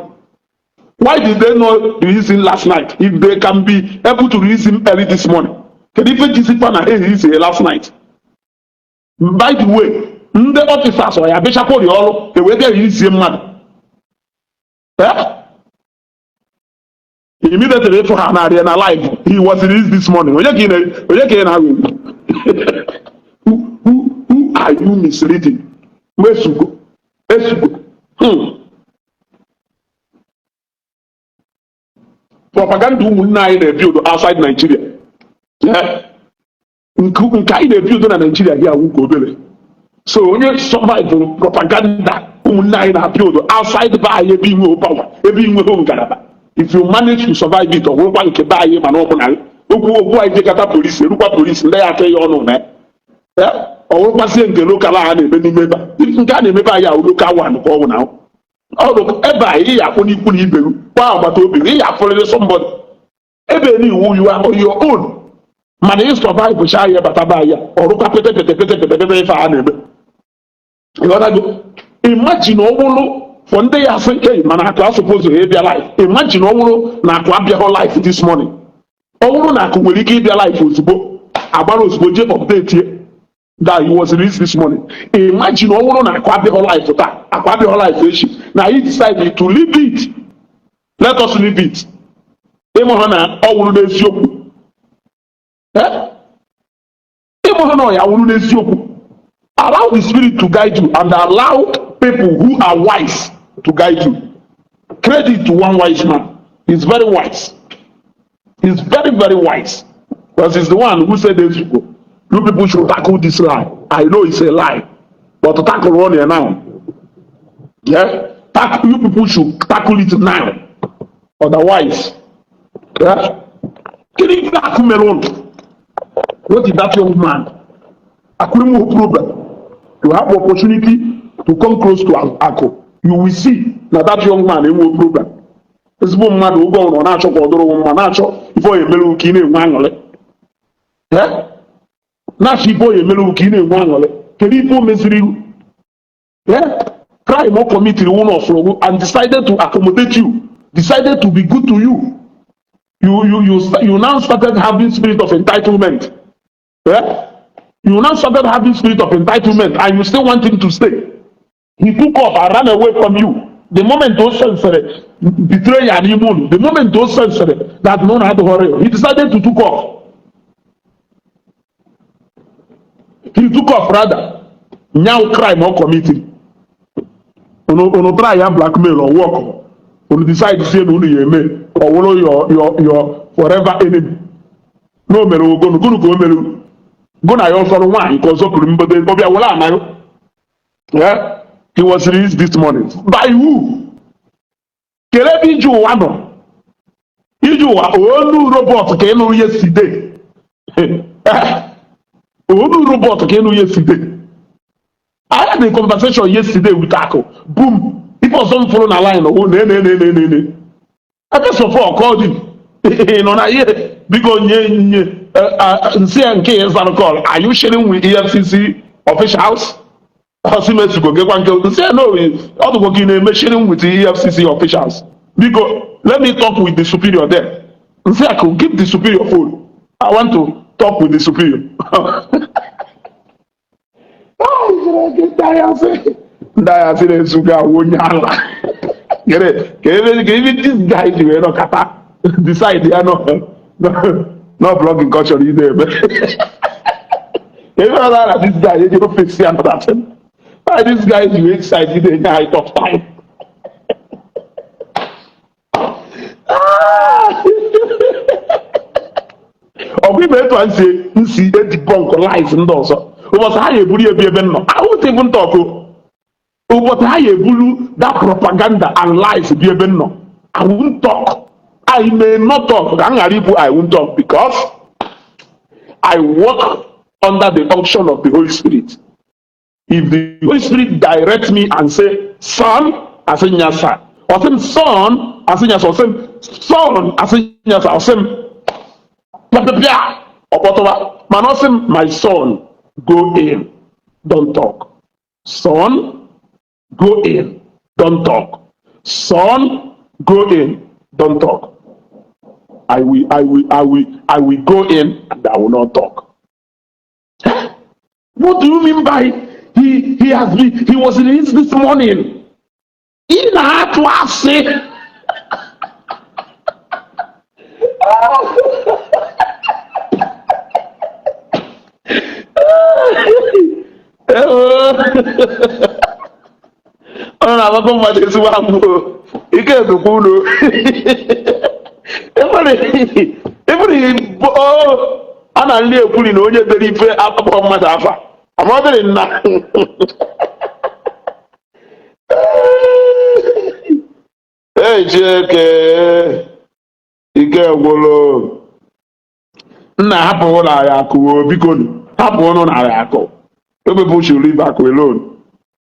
Why did they not release him last night if they can be able to release him early this morning? Kedu ife jisikwa na e release last night? By the way, ndị officers ọ ya bịachakwori ọrụ e wee bịa release mmadụ? Eh? Immediately ịfụ ha narị na live, he was released this morning. Onye ka ị na-aghọ? Who are you misleading? Ezugo, Ezugo. Propaganda ụmụnne anyị na-ebuild outside Nigeria. Yeah. Nke anyị na-ebuild na Nigeria gị awụ ka obere. So onye survive propaganda ụmụnne anyị na-build outside be anyị, ebe inwe power, ebe inweghị ngalaba, if you manage to survive it, ọ bụrụkwa nke be anyị, mana ọ bụ na okwu okwu anyị jekọta polisi erukwa polisi ndị ya aka ya ọnụ na ya, ọ bụrụkwazie nke local a na-eme n'ime ebe a. Nke a na-emebe anyị ahụ local one ka ọ bụ na ọrụ ebe a ị ya akwụ n'ikwu na ibe gị kwa agbata obi gị, ị ya afụrịrị somebody ebe n'iwu. You are on your own, mana ị survive cha ya bata be anyị, ọrụkwa pete pete pete pete pete ife a na-eme. Ịghọtago? Imagine ọ bụrụ for ndị ya asị, hey, mana akụ asụpụzụ ịbịa live. Imagine ọ bụrụ na akụ abịaghị live this morning, ọ bụrụ na akụ nwere ike ịbịa live ozugbo, agbara ozugbo jee update ye that he was released this morning. Imagine ọ bụrụ na akụ abịaghị live taa, akụ abịaghị live echi, na anyị decide to leave it, let us leave it. Ịmụ ha na ọ wụrụ n'eziokwu. Eh? Ịmụ ha na ọ ya wụrụ n'eziokwu. Allow the spirit to guide you and allow people who are wise to guide you. Credit to one wise man. He's very wise. He's very, very wise, because he's the one who said, "Ezugo, you people should tackle this lie. I know it's a lie, but to tackle one here now, yeah, tackle, you people should tackle it now, otherwise Eh? Kedu ife Akụ mere ụnụ? What is that young man? Akụ enweghị problem. You have opportunity to come close to Akụ, you will see na that young man enweghị problem. Ezigbo mmadụ, oge ọbụla ọ na-achọ ka ọ dụrụ mma, na-achọ ife ọ ya emere ka ị na-enwe aṅụrị. Eh? Na-achọ ife ọ ya emere ka ị na-enwe aṅụrị. Kedu ife o meziri ihu? Yeah? Crime or committed one of you and decided to accommodate you, decided to be good to you. You now started having spirit of entitlement. Yeah? You now started having spirit of entitlement and you still want him to stay. He took off and ran away from you. The moment those sense betray ya n'ime unu, the moment those sense that no had real, he decided to took off. He took off rather. Now crime or committed. Unu try ya blackmail or work. Unu decide say na unu ya eme ọ wụrụ your forever enemy. Na o mere ogonu gụnụ ka o mere gụ na ya ọsọrọ nwaanyị ka ọzọ pụrụ mgbede ọbịa were anaghị. Yeah? He was released this morning. By who? Kedu ebe ije ụwa nọ? Ije ụwa onu robot ka ị nụrụ yesterday. Onu robot ka ị nụrụ yesterday. I had a conversation yesterday with Akụ. Boom. Ife ọzọ m fụrụ na line o ne ne ne ne ne ne. First of all, called him. Ị nọ na ihe biko nye nye nsị ya nke ya zara call. Are you sharing with EFCC officials? Ọsị m ezugo gekwa nke nsị ya no, ọ dụkwa ka ị na-eme sharing with EFCC officials. Biko, let me talk with the superior there. Nsị Akụ, give the superior phone. I want to talk with the superior. Ah, Chineke, ndị agha sị na-ezugo awụ onye ala. Gere ka ebe this guy ji wee nọkata decide ya nọ blogging ka ọ chọrọ ị na-eme. Ka ebe ọ na this guy eji face another thing. Why this guy ji wee decide ị na-enye anyị tough time? Ah! Ọ bụ ibe etu a nsi nsi eji bọnkụ lies ndị ọzọ. Ụbọchị ha ga-eburu ya ebi ebe m nọ, I won't even talk o. Ụbọchị ha ga-eburu that propaganda and lies bi ebe m nọ, I won't talk. I may not talk. Ka m ghara ikwu I won't talk because I work under the unction of the Holy Spirit. If the Holy Spirit direct me and say, "Son," I say, "Yes, sir." Or say, "Son," I say, "Yes." Or say, "Son," I say, "Yes, sir." Or say, "Pịa ọkpọtụwa." Mana ọ sị m, "My son, go in, don't talk. Son, go in, don't talk. Son, go in, don't talk." I will go in and I will not talk. What do you mean by he was released this morning? Ị na-atụ asị. Ọ na-agbakọ mmadụ ezigbo agbụ. Ike dụkwa unu. Ebere a na nri ekwuri na onye dere ife akpọ mmadụ afa. Ama ọ dịrị nna. Ei Chineke, ike gwụrụ. Nna, hapụ ụlọ anyị akụ o, biko nụ. Hapụ ụnụ narị akụ. You people should leave Akụ alone.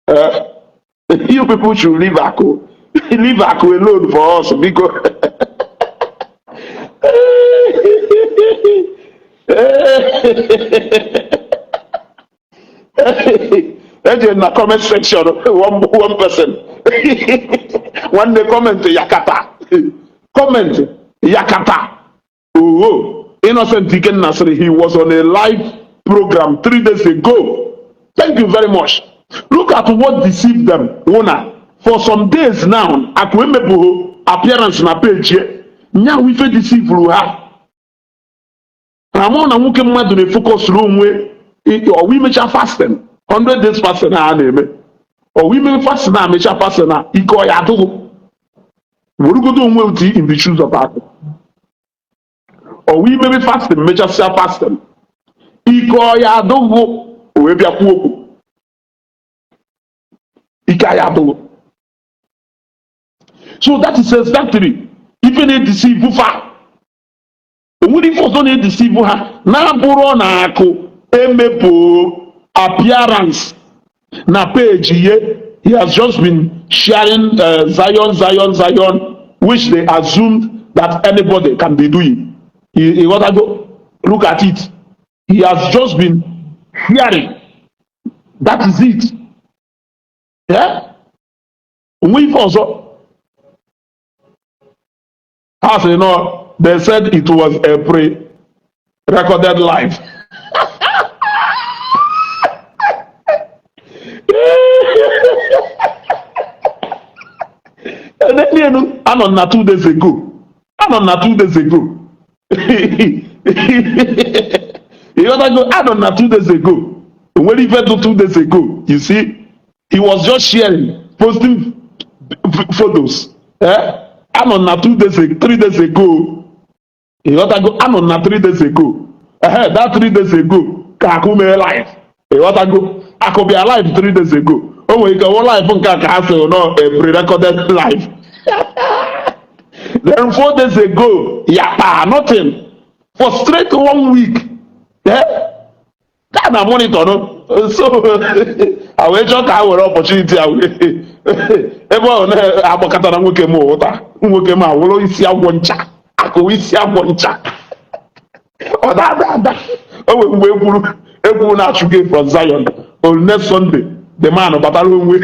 Eh, you people should leave Akụ. Leave Akụ alone for us, biko. Eje na comment section one person. Nwanne comment yakata. Comment yakata. Oh, Innocent Ikenna sịrị he was on a live program 3 days ago. Thank you very much. Look at what deceived them. Wona, for some days now, Akụ emepụghị appearance na page ya. Nyawu ife deceive ha. Na mụ na nwoke mmadụ na-efocusụrụ onwe ọwa imecha fasting 100 days fasting a na-eme, ọwa ime fasting a mecha fasting a ike ọya adụghị werugodo onwe oti in the shoes of Akụ. Ọwa imebe fasting mechasịa fasting ike ọya adụghị o wee bịa kwuo okwu ike ya adụghị. So that is exactly ife na-edeceive fa. O nwere ife ọzọ na-edeceive ha na-abụrụ na Akụ emepụ appearance na page ye. He has just been sharing Zion, Zion, Zion, which they assumed that anybody can be doing. You gotta go look at it. He has just been sharing, that is it. Yeah, onwe ife ọzọ ha sị no. They said it was a pre-recorded live. N'elu anọ na 2 days ago, anọ na 2 days ago, ịghọtago, anọ na 2 days ago. O nwere ife dị 2 days ago. You see, he was just sharing, posting photos. Eh, anọ na 2 days, 3 days ago, ịghọtago, anọ na 3 days ago. Ehe, that 3 days ago ka Akụ mee live. Ịghọtago, Akụ bịa live 3 days ago. O nwere ike wụ live nke a ka ha sị nọ a pre-recorded live. Then 4 days ago, yapa, nothing for straight one week. Eh, ka na monitor no. So a wee chọọ ka ha were opportunity a wee ebe ọ na-agbakọtara nwoke m ụta nwoke m awụrụ isi agwọ ncha. Akụ isi agwọ ncha, ọ da-ada ada. O nwere mgbe ekwuru ekwuru na-achụ gị from Zion. On next Sunday, the man batara onwe,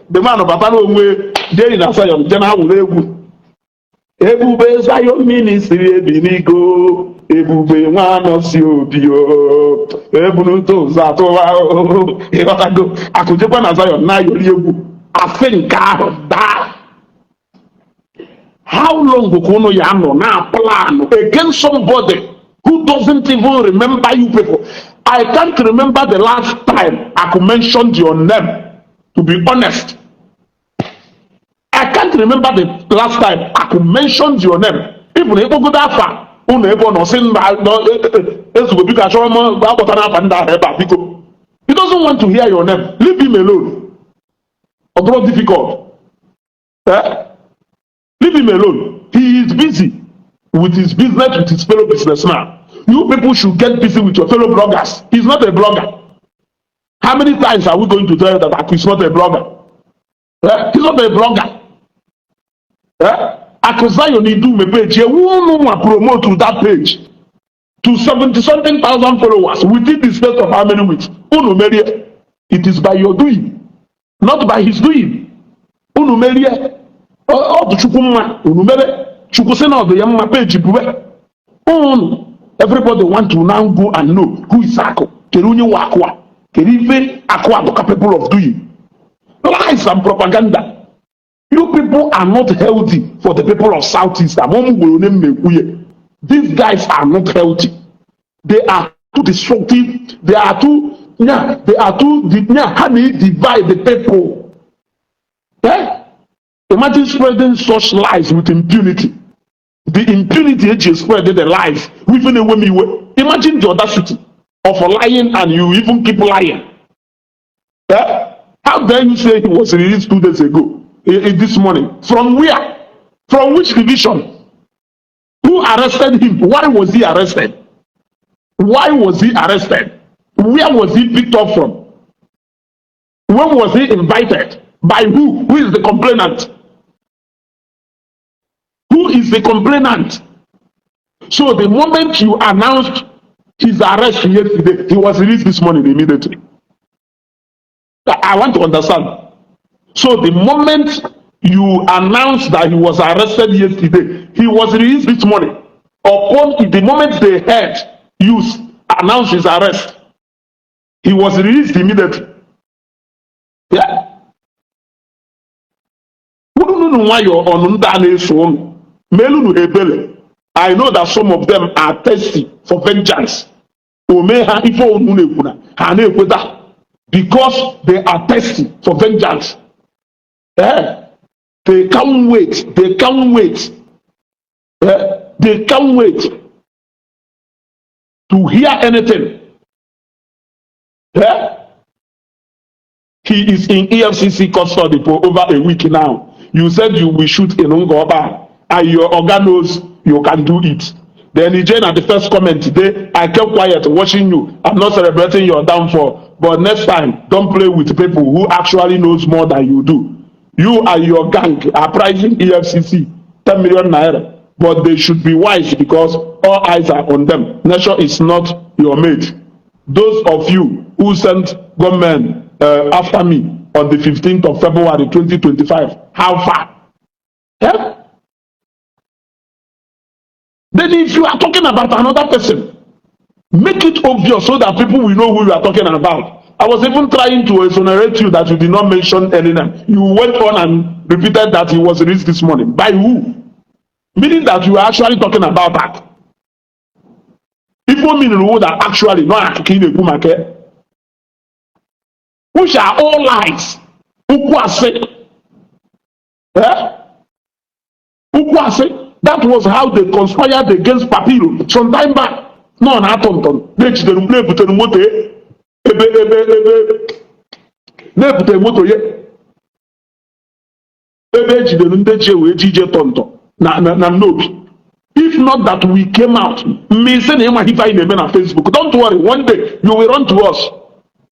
the man batara onwe jeri na Zion je na awụrụ egwu ebube Zion Ministry ebinigo, ebube nwa nọsi obi o ebunute ụzọ atụwa o. Ịghọtago, akụjekwa na Zion na-ayọri egwu asị nke ahụ daa. How long ka unu ya nọ na plan against somebody who doesn't even remember you people? I can't remember the last time I could mention your name, to be honest. I can't remember the last time I could mention your name. Even ịkpọgodo afa unu ebe ọ nọ sị mba ezugbo, biko, achọrọ m akpọtara afa ndị ahụ ebe a, biko. He doesn't want to hear your name. Leave him alone. Ọ bụrụ difficult. Eh? Leave him alone. He is busy with his business, with his fellow businessman. You people should get busy with your fellow bloggers. He's not a blogger. How many times are we going to tell you that Aku is not a blogger? Eh? He's not a blogger. Eh? Aku Zion Idume page, unu nwa promote that page to 70 something thousand followers within the space of how many weeks? Unu merie. It is by your doing, not by his doing. Unu merie. Ọ dị Chukwu mma, unu mere. Chukwu sị na ọ dị ya mma, page bube. Unu, everybody want to now go and know who is Aku. Kedu onye nwe Aku a? Kedu ife Aku a bụ capable of doing? Lies and propaganda. You people are not healthy for the people of Southeast. Amom gwere onye m na-ekwu ya. These guys are not healthy. They are too destructive. They are too, yeah, they are too, yeah, ha na-divide the people. Eh? Imagine spreading such lies with impunity. The impunity eji spread the lies within a iwe. Imagine the audacity of lying, and you even keep lying. Eh? How dare you say he was released 2 days ago, this morning? From where? From which division? Who arrested him? Why was he arrested? Why was he arrested? Where was he picked up from? When was he invited? By who? Who is the complainant? Who is the complainant? So the moment you announced his arrest yesterday, he was released this morning immediately. I want to understand. So the moment you announced that he was arrested yesterday, he was released this morning. Upon the moment they heard you announce his arrest, he was released immediately. Yeah. Unu nwayọọ ọnụ ndị a na-eso unu meelu ha ebele. I know that some of them are thirsty for vengeance. O mee ha ife unu na-ekwu na ha na-ekweta because they are thirsty for vengeance. Eh? They can't wait. They can't wait. Eh? They can't wait to hear anything. Eh? He is in EFCC custody for over a week now. You said you will shoot in Ngoba. And your oga knows you can do it. Then ije na the first comment dey, "I kept quiet watching you. I'm not celebrating your downfall, but next time, don't play with people who actually knows more than you do. You and your gang are pricing EFCC 10 million naira, but they should be wise because all eyes are on them. Nature is not your mate. Those of you who sent gunmen after me on the 15th of February 2025, how far?" Yeah? Then if you are talking about another person, make it obvious so that people will know who you are talking about. I was even trying to exonerate you that you did not mention any name. You went on and repeated that he was released this morning. By who? Meaning that you are actually talking about that. Ife o meaning that actually no akụkọ ị na-ekwu maka ya, which are all lies. Okwu asị. Eh? Okwu asị. That was how they conspired against Papiro some time back. Nọ na-atọ ntọ na-ejidere na-ebutere moto ya ebe na-ebutere moto ya ebe ejidere ndị ji wee ji ije tọ ntọ na Nnobi. If not that we came out, mme na ịma ife anyị na-eme na Facebook. Don't worry, one day you will run to us.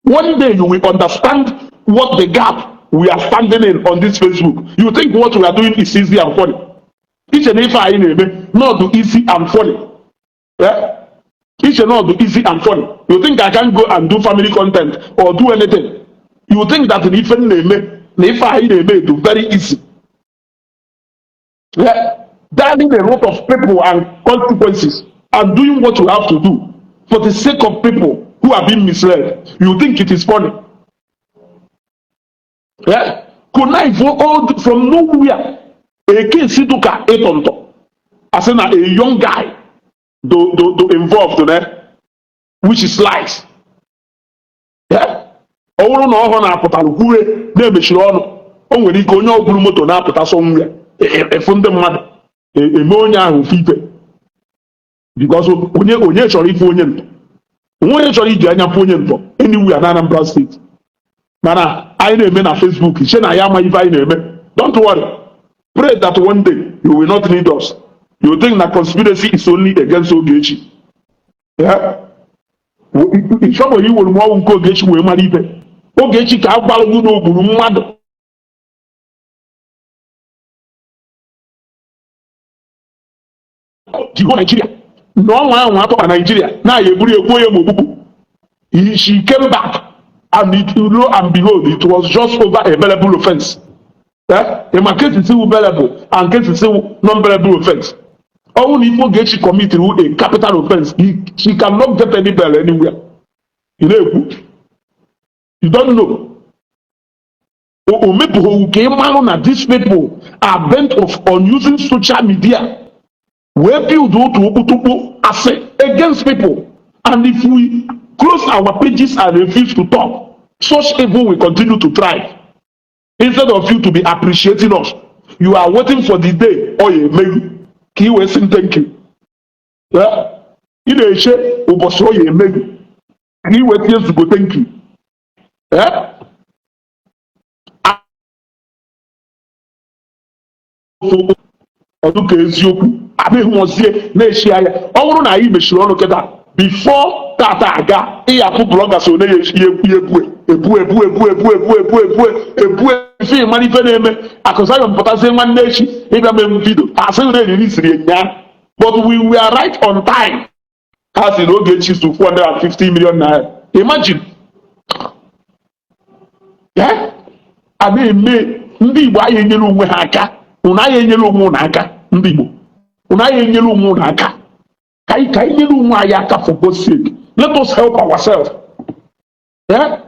One day you will understand what the gap we are standing in on this Facebook. You think what we are doing is easy and funny. Iche na ife anyị na-eme not do easy and funny. Yeah? Iche not do easy and funny. You think I can go and do family content or do anything. You think that na ife m na-eme na ife anyị na-eme do very easy. Yeah? Dialing a lot of people and consequences and doing what you have to do for the sake of people who are being misled. You think it is funny. Yeah? Connive all from nowhere. A case dụka ịtọ ntọ. Asị na a young guy do involved there, which is lies. Yeah? Ọ bụrụ na ọhụrụ na-apụtara kwure na-emechiri ọnụ, o nwere ike onye ọbụrụ moto na-apụta sọ nwa efu ndị mmadụ eme onye ahụ ofu ife, because onye chọrọ ife onye ntọ, onwe onye chọrọ iji anya fụ onye ntọ anywhere na Anambra State. Mana anyị na-eme na Facebook, iche na ya ama ife anyị na-eme. Don't worry, pray that one day you will not need us. You think na conspiracy is only against Ogechi. Yeah? Ị chọbụrụ iwere m ọnwụ nke Ogechi wee mara ife Ogechi ka a gwara gị na o gburu mmadụ jiho Naijiria na ọnwa ahụ atọ na Naijiria na-aya eburu ekwuo ya ma ogbugbu. She came back and it, lo and behold, it was just over a bailable offense. Eh? Ịma cases wụ bailable and cases wụ non-bailable offense. Ọnwụ na ife Ogechi committed a capital offense, she cannot get any bail anywhere. Ị na-ekwu you don't know. O mepụghị ka ị marụ na these people are bent of on using social media wee build otu okputokpo asị against people, and if we close our pages and refuse to talk, such evil will continue to thrive. Instead of you to be appreciating us, you are waiting for the day ọ ya emeghu ka ị wee sị thank you. Yeah? Ị na-eche ụbọchị ọ ya emeghu ka ị wee tinye zugo thank you. Yeah? Ọdụ ka eziokwu adịghị na-echi anya. Ọ bụrụ na anyị mechiri ọnụ kịta before tata aga ịyapụ bloggers one ya echi ekwu ebu ebu ebu ebu ebu ebu ebu ebu ebu efe mara ife na-eme akụzayọn pụtazie nwanne echi ịbịa mee video asị na eriri siri nya, but we were right on time. Ha si na Ogechi zu 450 million naira. Imagine. Yeah? A na-eme ndị Igbo anyị enyere onwe ha aka. Unu anyị enyere onwe unu aka. Ndị Igbo, unu anyị enyere onwe unu aka. Ka anyị nyere onwe anyị aka. For God's sake, let us help ourselves. Yeah?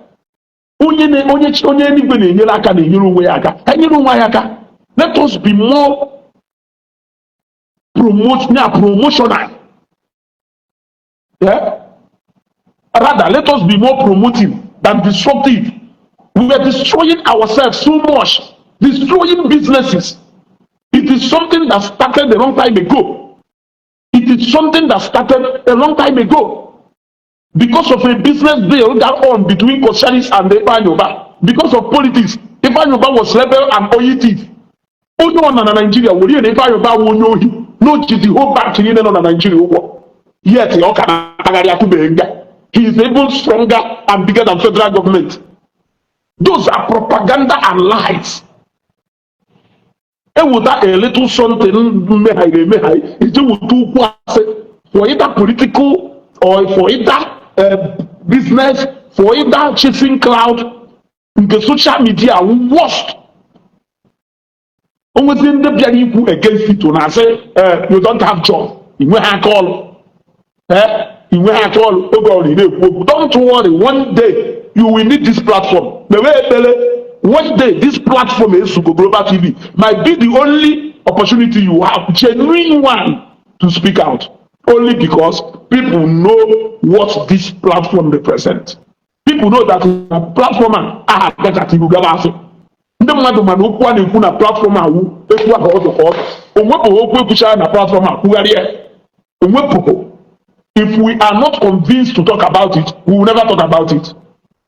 Onye na onye onye eluigwe na-enyere aka na-enyere onwe ya aka. Ka anyị nyere onwe anyị aka. Let us be more promote na promotional. Yeah? Rather, let us be more promotive than destructive. We are destroying ourselves so much, destroying businesses. It is something that started a long time ago. It is something that started a long time ago because of a business deal that on between Coscharis and Ifeanyi Ubah. Because of politics, Ifeanyi Ubah was labeled an oil thief. Onye ọ nọ na Naijiria were na Ifeanyị Ụba wụ onye ohi na o ji the whole bank niile nọ na Naijiria ụgwọ, yet ọ ka na-akpagharị, atụbeghị nga. He is even stronger and bigger than federal government. Those are propaganda and lies. Ewuta a little something mmegharị emegharị iji wute ukwu asị for either political or for either business, for either chasing clout nke social media worst. O nwezi ndị bịara ikwu against it na-asị, "You don't have job, ị nweghị aka ọrụ, ị nweghị aka ọrụ." Oge ọrụ ị na-ekwu okwu, don't worry, one day you will need this platform. Kpewe ekpere, one day this platform, Ezugo Global TV, might be the only opportunity you have, genuine one, to speak out, only because people know what this platform represent. People know that na platform a aha agachata ihu gaba asị ndị mmadụ, mana okwu a na-ekwu na platform awụ ekwu ahụ ọdụ ka ọdụ. O nwepụghị okwu ekwuchara na platform a kwugharịa, o nwepụghị. If we are not convinced to talk about it, we will never talk about it.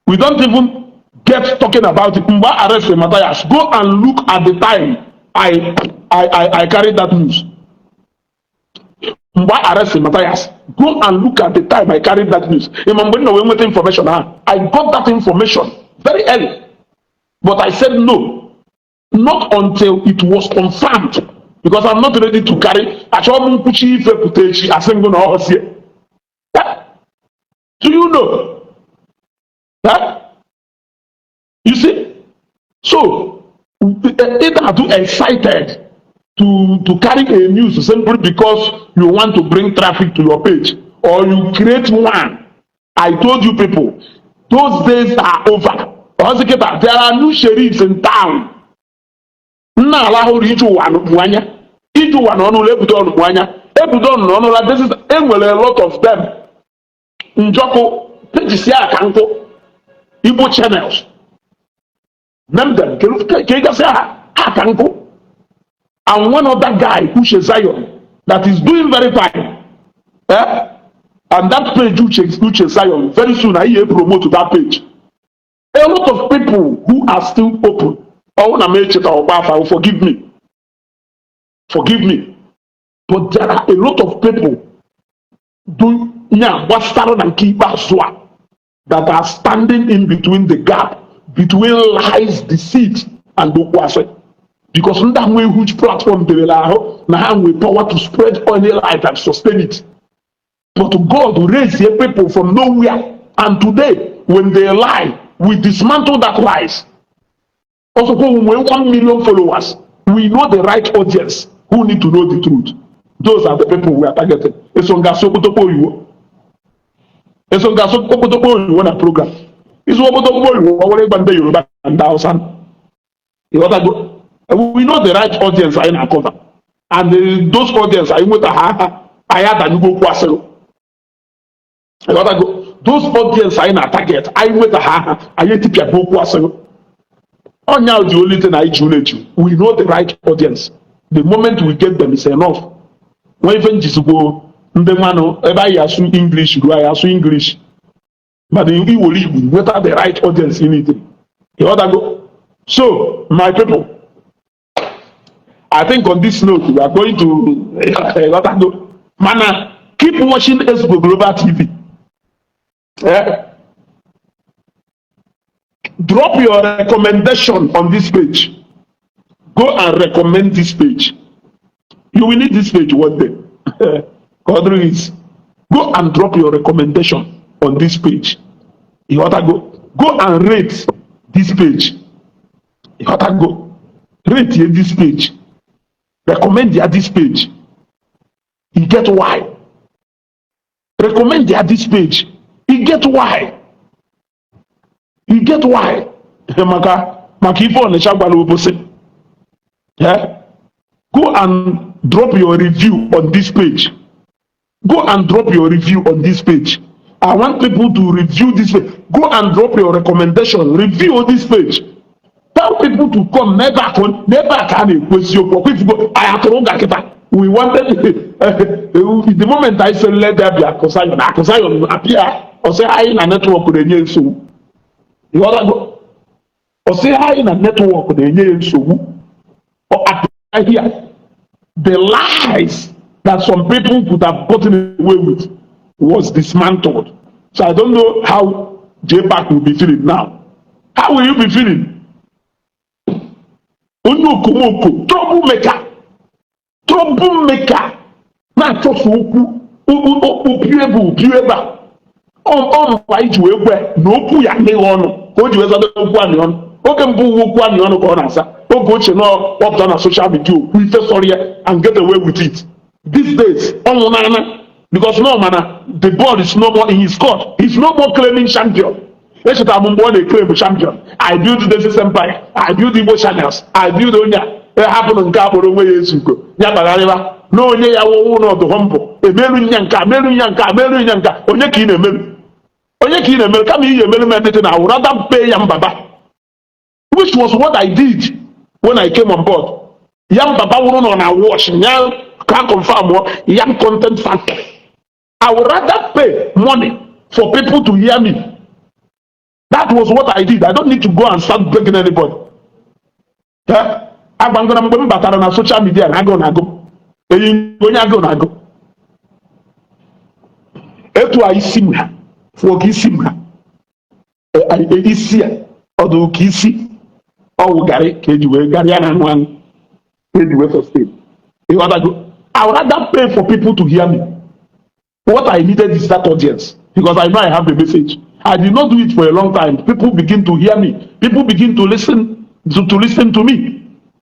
We don't even get talking about it. Mgbe a arrest Matthias, go and look at the time I carried that news. Mgbe a arrest Matthias, go and look at the time I carried that news. Ịma mgbe m nọ wee nweta information ahụ? I got that information very early, but I said no, not until it was confirmed, because I'm not ready to carry. Achọrọ m nkwuchi ife pụta echi asị m gị na ọ ghọsie. Do you know? Eh? You see, so either too excited to carry a news simply because you want to bring traffic to your page or you create one. I told you people, those days are over. Ọzọ kịta, there are new sheriffs in town. Nna alahụrụ ije ụwa mụ anya, ije ụwa na ọnụụlọ ebudo ọnụ mụ anya, ebudo ọnụ na ọnụụlọ. This is enwere a lot of them. Njọkụ pages ya ka nkụ Igbo channels, name them, ka ị gasị aha ha ka nkụ. And one other guy, Uche Zion, that is doing very fine, eh? And that page, Uche Zion, very soon I hear promote that page. A lot of people who are still open. Ọ na m echeta ọgba afa, forgive me, forgive me, but there are a lot of people do nya gbasara na nke ikpeazụ a that are standing in between the gap between lies, deceit and okwu asị, because ndị a nwee huge platform debere ahụ na ha nwee power to spread any light and sustain it. But God raise a people from nowhere, and today when they lie, we dismantle that lies. Also, when we 1 million followers, we know the right audience who need to know the truth. Those are the people we are targeting. Eso nga asụ okpotokpo oyiwo, eso nga asụ okpotokpo oyiwo na program izu okpotokpo oyiwo ọ were ịgba ndị Yoruba na ndị Hausa. Ịghọtago? We know the right audience anyị na-acover, and those audience anyị nweta ha aka, anyị adanyụgo okwu asịrị. Ịghọtago? Those audience anyị na-target, anyị nweta ha aka, anyị etipịago okwu asịrị. Ọnya dị only thing anyị ji ụlọ echi. We know the right audience. The moment we get them is enough. Nwa ife njizikwo ndị mmanụ ebe anyị asụ English ruo, anyị asụ English, mana iwere Igbo nweta the right audience in it. Ịghọtago? So my people, I think on this note we are going to, ịghọtago, mana keep watching Ezugbo Global TV, eh? Drop your recommendation on this page. Go and recommend this page. You will need this page one day. God is go and drop your recommendation on this page. Ịghọtago? Go and rate this page. Ịghọtago? Rate ye this page, recommend ya this page. You get why? Recommend ya this page. You get why? You get why? Maka ife Ọnịcha gwara obosi, eh? Go and drop your review on this page. Go and drop your review on this page. I want people to review this page. Go and drop your recommendation, review this page. Tell people to come n'ebe a n'ebe a ka a na-ekwu eziokwu. Ọkwa ifugo anyị atụrụ ụga kịta. We wanted the moment I say let there be Akụ Zion, Akụ Zion appear. Ọ sị anyị na network na-enye nsogbu. Ịghọtago? Ọ sị anyị na network na-enye ya nsogbu. Ọ here, the lies that some people could have gotten away with was dismantled. So I don't know how JPAC will be feeling now. How will you be feeling? Onye okomoko, troublemaker, troublemaker na-achọso okwu opi ebe opi ebe a. Ọ mkpa iji wee kwe na okwu ya adịghị ọnụ ka o ji wee zado okwu anị ọnụ. Oge mbụ uwe okwu anị ọnụ ka ọ na-asa. Oge ochie na ọpụta na social media, okwu ife sọrọ ya and get away with it. These days, ọnwụ n'ana because no mana the ball is no more in his court. He's no more claiming champion. Echetara m mgbe ọ na-eclaim champion. I build this empire, I build Igbo channels, I build. Onye a hapụrụ nke a kpọrọ onwe ya Ezugo ya kpagharịba na onye ya wụwụ n'ọdụ mbụ emelu nya nke a, meru nya nke a, meru nya nke a. Onye ka ị na-emeru? Onye ka ị na-emeru? Kama ihe emeru m anything, I would rather pay ya mbaba, which was what I did when I came on board. Ya mbaba wụrụ nọ na watch ya ka confirm ya content factory. I would rather pay money for people to hear me. That was what I did. I don't need to go and start begging anybody. Agwangara mgbe m batara na social media na agụụ na-agụ eyi onye agụụ na-agụ etu a isi m ha fụọ ka isi m ha isi a ọdụ ka isi ọwụ garị ka eji wee garị ya na anụ anụ ka eji wee sustain. Ịghọtago? I would rather pay for people to hear me. What I needed is that audience, because I know I have a message. I did not do it for a long time. People begin to hear me, people begin to listen to listen to me.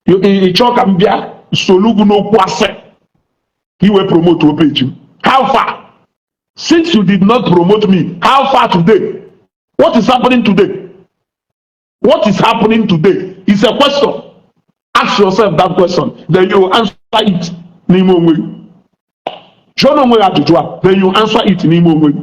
Ị chọọ ka m bịa solugwu n'okwu asị ka i wee promote o page m. How far? Since you did not promote me, how far today? What is happening today? What is happening today is a question. Ask yourself that question, then you answer it n'ime onwe gị. Jụọ onwe gị ajụjụ a, then you answer it n'ime onwe gị.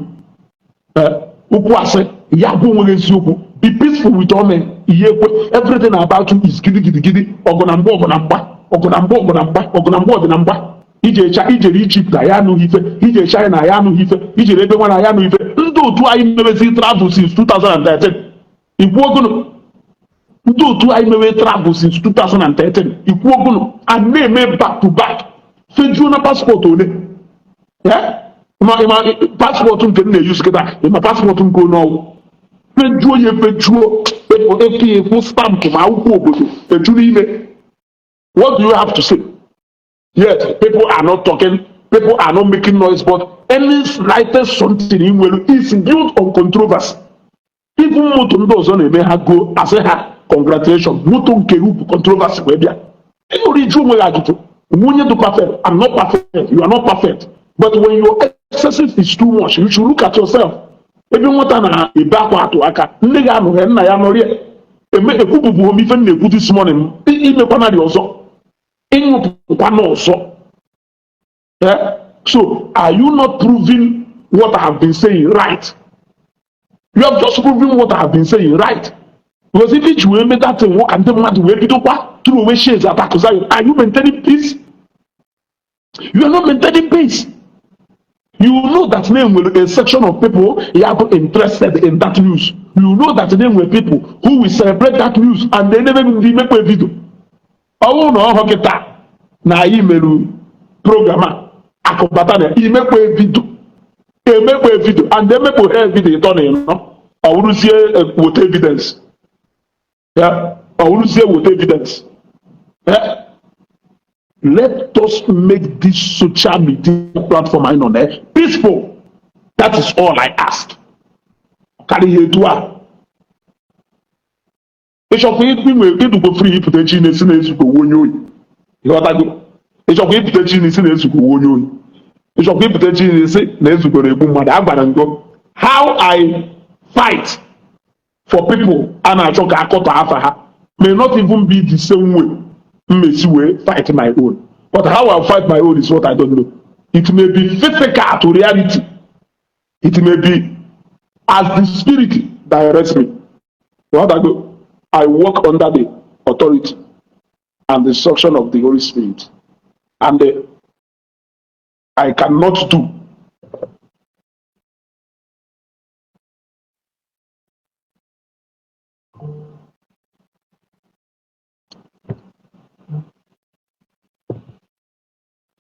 Okwu asị ya bụ onwe gị eziokwu. Be peaceful with all men. Ihe ekwe everything about you is gidi gidi gidi, ọgụ na mgba, ọgụ na mgba, ọgụ na mgba, ọgụ na mgba, ọgụ na mgba, ọgụ na mgba. Ije ijere Egypt na ya anụghị ife, ije China ya anụghị ife, ijere ebe nwa na ya anụghị ife. Ndị otu anyị mebezi travel since 2013, ikwu ogono. Ndị otu anyị mewe travel since 2013, ikwu ogono. A na-eme back to back, fejuo na passport ole ịma ịma passport nke m na-eyuzu kịta, ịma passport nke onye ọgwụ fejuo ya, fejuo efe efu stamp ma akwụkwọ obodo eju n'ime. What do you have to say? Yet people are not talking, people are not making noise, but any slightest something ị nwere is built on controversy. Even moto ndị ọzọ na-eme ha go asị ha congratulations, moto nke gị bụ controversy wee bịa. Ị nwere iju onwe gị ajụjụ. Onye dị perfect? I'm not perfect, you are not perfect, but when your excesses is too much, you should look at yourself. Ebe nwata na-ebe akwa atụ aka nne gị anụghị nna ya nọrịa eme ekwupụbụ m ife m na-ekwu this morning. Imekwana dị ọzọ, ịṅụpụkwana ọzọ. Eh? So are you not proving what I have been saying right? You have just proven what I have been saying right, because if iji wee mee that thing ka ndị mmadụ wee bidokwa throw away shades at Akụ Zion, are you maintaining peace? You are not maintaining peace. You know that na enwere a section of people ya bụ interested in that news. You know that na enwere people who will celebrate that news and they never ndị mekpe video. Ọ bụrụ na ọhụ kịta na anyị merụ program a akụbata na imekpe video, emekpe video and emekpe ha video ịtọ na ịnọ, ọ bụrụzie weta evidence ya, ọ bụrụzie weta evidence. Let us make this social media platform anyị nọ na peaceful. That is all I ask. Karịa ihe etu a ịchọkwa inwe ịdụkwa free ịpụta echi na-esi na-ezukọ onye oyi. Ịghọtago? Ịchọkwa ịpụta echi na-esi na-ezukọ onye oyi, ịchọkwa ịpụta echi na-esi na-ezukọ na-egbu mmadụ. A gwara ngo how I fight for people a na-achọ ka akọtọ afa ha may not even be the same way mmesi wee fight my own, but how I fight my own is what I don't know. It may be physical to reality, it may be as the spirit directs me. Ịghọtago? I work under the authority and the instruction of the Holy Spirit, and I cannot do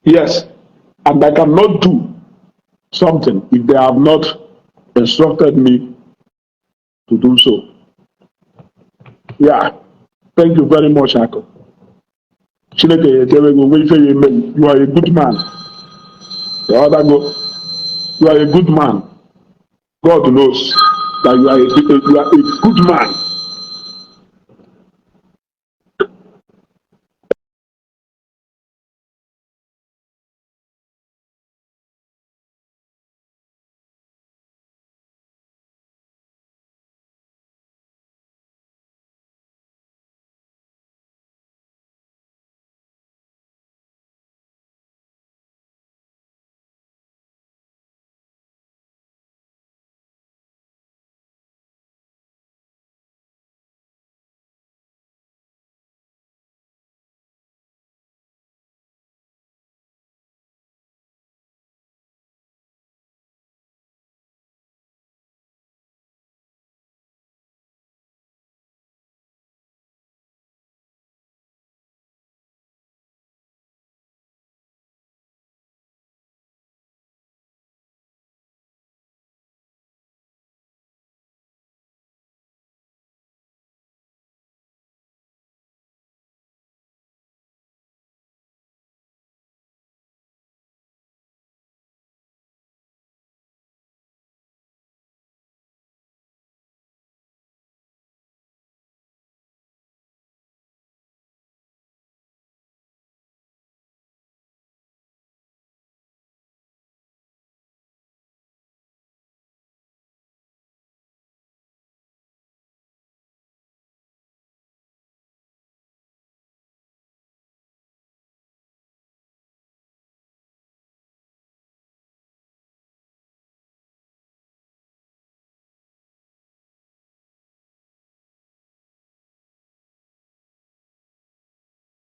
Yes, and I cannot do something if they have not instructed me to do so. Yeah, thank you very much, Akụ. Chineke ya echebe gị, onwe ife ya eme gị. You are a good man. Ịghọtago? You are a good man. God knows that you are a good man.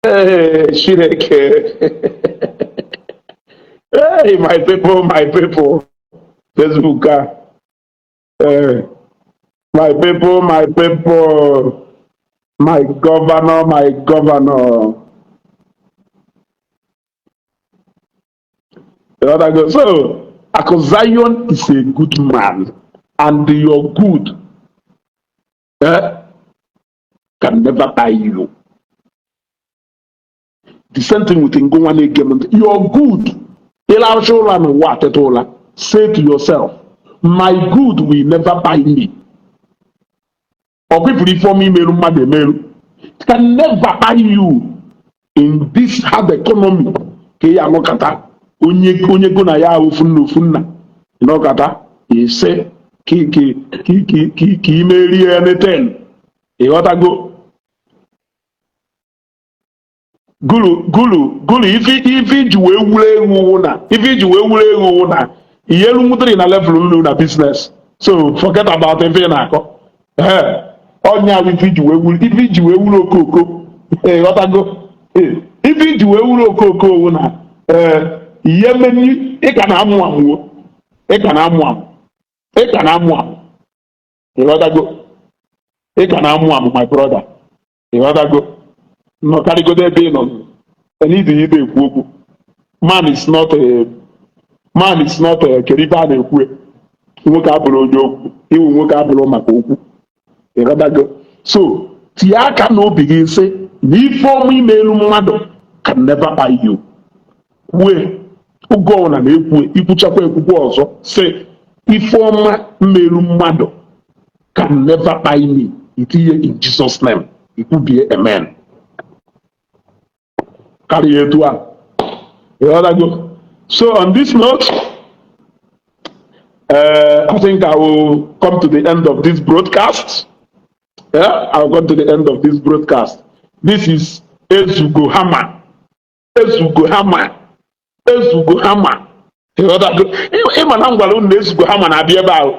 Hey, Chineke. Hey, my people, my people. Facebook. Hey, my people, my people. My governor, my governor. The other go. So, Akụ Zion is a good man, and your good can never buy you. The same thing with Ngonwa na-ege m ntị. Your good. Ịlarụcha ụra n'ụwa, ateta ụla. Say to yourself, "My good will never buy me." Ọ kwefuru ife ọma imerụ mmadụ emerụ. It can never buy you in this hard economy. Ka ị anọkata onye onye go na ya ofu nna, ofu nna nọkata ise ka imerie anything. Ịghọtago? Gulu gulu gulu ife iji wee wuru ewu wụ na ife iji wee wuru ewu wụ na ihe elu nwutere na level nlu na business, so forget about ife ị na-akọ. Ee, ọnya bụ ife iji wee wuru, ife iji wee wuru okoko. Ịghọtago? Ee, ife iji wee wuru okoko wụ na ee, ihe meni ị ka na-amụ amụo, ị ka na-amụ amụ, ị ka na-amụ amụ. Ịghọtago? Ị ka na-amụ amụ, my brother. Ịghọtago? Nọkarịgodo ebe ị nọ n'idi ide ekwu okwu. Man is not a man is not a, kedu ife a na-ekwu, nwoke abụrụ onye okwu, iwu nwoke abụrụ maka okwu. Ịghọtago? So tinye aka n'obi gị sị na ife ọma imelu mmadụ can never buy you. Kwue oge ọbụla na-ekwu, ikwuchakwa ekwukwe ọzọ, sị ife ọma mmelu mmadụ can never buy me. Itinye in Jesus name, ikwubie amen karịa etu a. Ịghọtago? So on this note, I think I will come to the end of this broadcast. Yeah, I'll come to the end of this broadcast. This is Ezugo Hammer. Ezugo Hammer. Ezugo Hammer. Ịghọtago? Ịma na m gwara unu na Ezugo Hammer na-abịa ebe ahụ.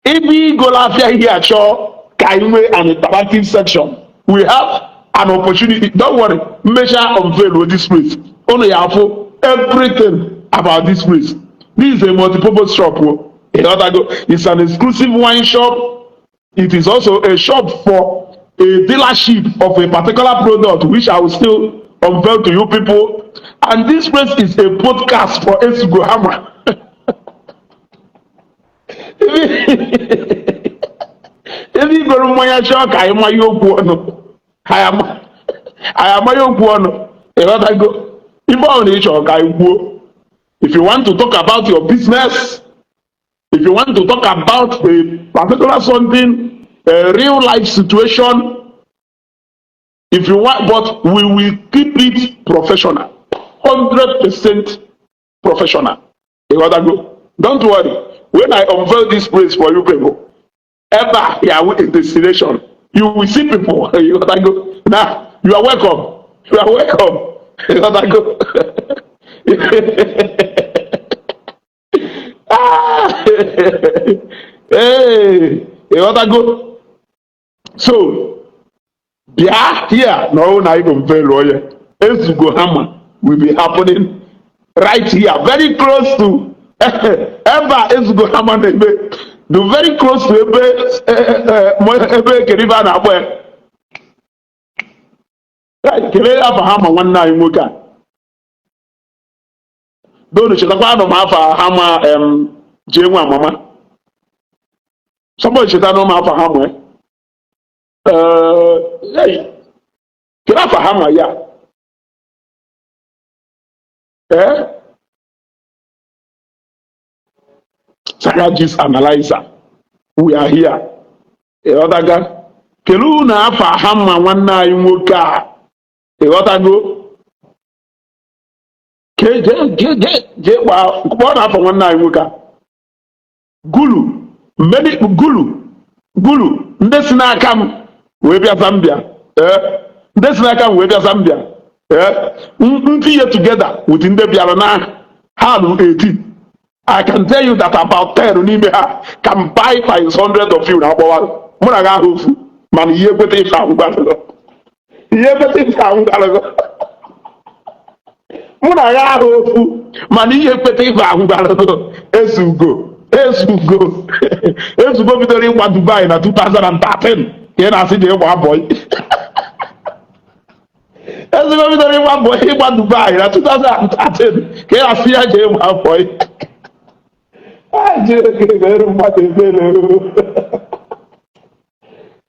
Ebe igolo afịa ihe achọ ka anyị nwee an interactive section. We have an opportunity. Don't worry. Mmecha unveil this place. Unu ya afụ everything about this place. This is a multi-purpose shop. Oh. Ịghọtago? It's an exclusive wine shop. It is also a shop for a dealership of a particular product, which I will still unveil to you people. And this place is a podcast for Ezugo Hammer. Ebe igoro mmanya chọọ ka anyị manye okwu ọnụ, anyị amanye okwu ọnụ. Ịghọtago? Ife ọbụla ị chọrọ ka anyị kwuo, if you want to talk about your business, if you want to talk about a particular something, a real life situation, if you want, but we will keep it professional, 100% professional. Ịghọtago? Don't worry, when I unveil this place for you people, ebe a ya wụ a destination. You will see people. Ịghọtago? Now you are welcome, you are welcome. Ịghọtago? Ah! Ee, ịghọtago? So bịa here na ọwụ na anyị unveil ya. Ezugo Hammer will be happening right here, very close to ebe a Ezugo Hammer na-eme, the very close to ebe ebe kere ibe a na-akpọ ya. Kelee afa Hammer nwanne anyị nwoke a donu. Chetakwa anụ m afa Hammer jee nwe amama. Somebody cheta anụ m afa Hammer. Hey, kedu afa Hammer ya? Sagajis Analyzer, we are here. Ịghọtaga? Kedu unu afa Hammer nwanne anyị nwoke a? Ịghọtago? Jee jee jee jee kpọọ na afọ nwanne anyị nwoke a. Gulu mmeni gulu gulu ndị si n'aka m wee bịa Zambia, ee, ndị si n'aka m wee bịa Zambia, ee, ntinye together with ndị bịara na ha lụ 18. I can tell you that about 10 n'ime ha can buy times 100 of you na akpọwa mụ na gị ahụ ofu. Mana ihe ekweta ife ahụ gwarụgọ, ihe ekweta ife ahụ gwarụgọ, mụ na ya ahụ ofu, mana ihe ekweta ife ahụ gwarụgọ. Ezugo, Ezugo, Ezugo bidoro ịgba Dubai na 2013 ka ị na-asị ji ịgba boy. Ezugo bidoro ịgba boy, ịgba Dubai na 2013 ka ị na-asị ya ji ịgba boy. Chineke mere mmadụ ebere.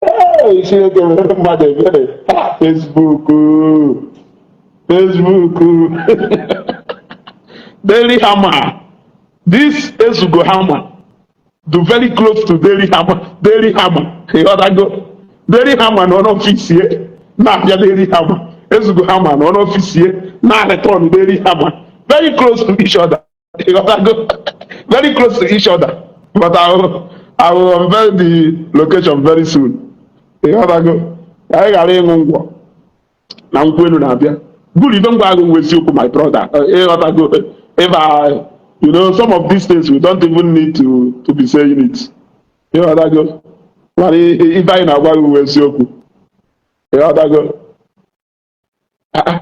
Ee, Chineke mere mmadụ ebere. Facebook, Facebook, Daily Hammer. This Ezugo Hammer do very close to Daily Hammer. Daily Hammer, ịghọtago? Daily Hammer nọ n'ọfịs ye na-abịa. Daily Hammer, Ezugo Hammer nọ n'ọfịs ye na return Daily Hammer, very close to each other. Ịghọtago? Very close to each other. But I will unveil the location very soon. Ịghọtago? Ka anyị ghara ịṅụ ngwọ na nkwụ elu na-abịa. Guru ibe ngwa agụ nwe eziokwu, my brother. Ịghọtago? If I, you know, some of these things we don't even need to be saying it. Ịghọtago? Mana ife anyị na-agwa gị nwe eziokwu. Ịghọtago? Ah, ah.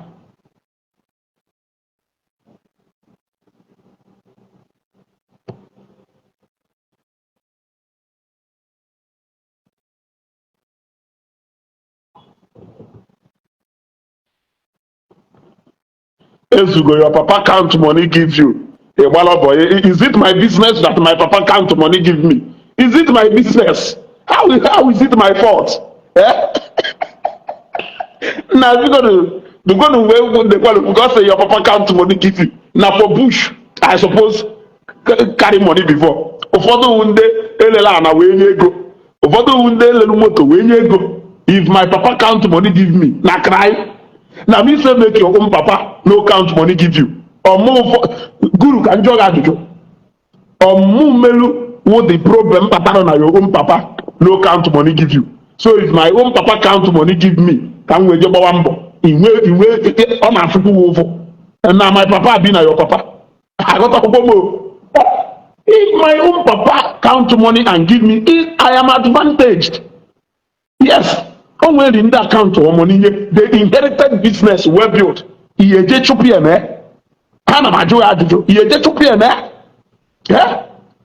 Ezugo, your papa count money give you. Ịgbala boy. Is it my business that my papa count money give me? Is it my business? How is it my fault? Eh? Na biko biko wee dekwalu because say your papa count money give you. Na for bush I suppose carry money before. Ụfọdụ wụ ndị elele ana wee nye ego. Ụfọdụ wụ ndị elelu moto wee nye ego. If my papa count money give me, na cry. Na me say make your own papa no count money give you. Ọmụ guru ka njọ gị ajụjụ. Ọmụ melu wo the problem kpatara na your own papa no count money give you. So if my own papa count money give me, ka m wee je gbawa mbọ, inwe inwe ọ na-afụkwu m ụfụ. Na my papa bi na your papa. Aghọtakwụkwọ m o. If my own papa count money and give me, I am advantaged. Yes, o nwere ndị akaụntụ ọmụ n'ihe they inherited business well built. Ihe eje chụpụ ya mee? Ana m ajụ ya ajụjụ. Ihe eje chụpụ ya mee? Eh?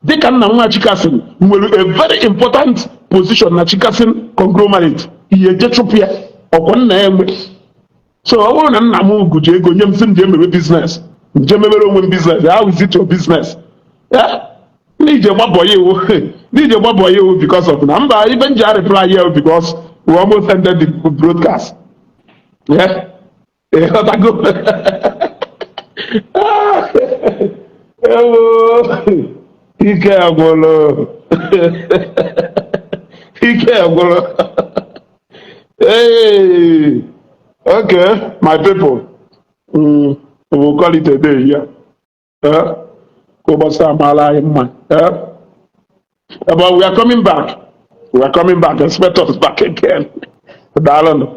Dịka nna nwa Chikason nwere a very important position na Chikason conglomerate, ihe eje chụpụ ya? Ọkwa nna ya nwe. So ọ bụrụ na nna m guji ego nye m, sị m jee mewe business, nje mewere onwe m business. How is it your business? Yeah? N'ije gbabọ ya iwu, n'ije gbabọ ya iwu, because of na mba ibe m ji reply ya, because we almost ended the broadcast. Yeah? Ịghọtago? Ah, ewo, ike agwụlụ, ike agwụlụ. Hey, okay, my people, we will call it a day here. Eh, ka ụbọchị amaala anyị mma. Eh, but we are coming back, we are coming back. Expect us back again. Daalụnụ.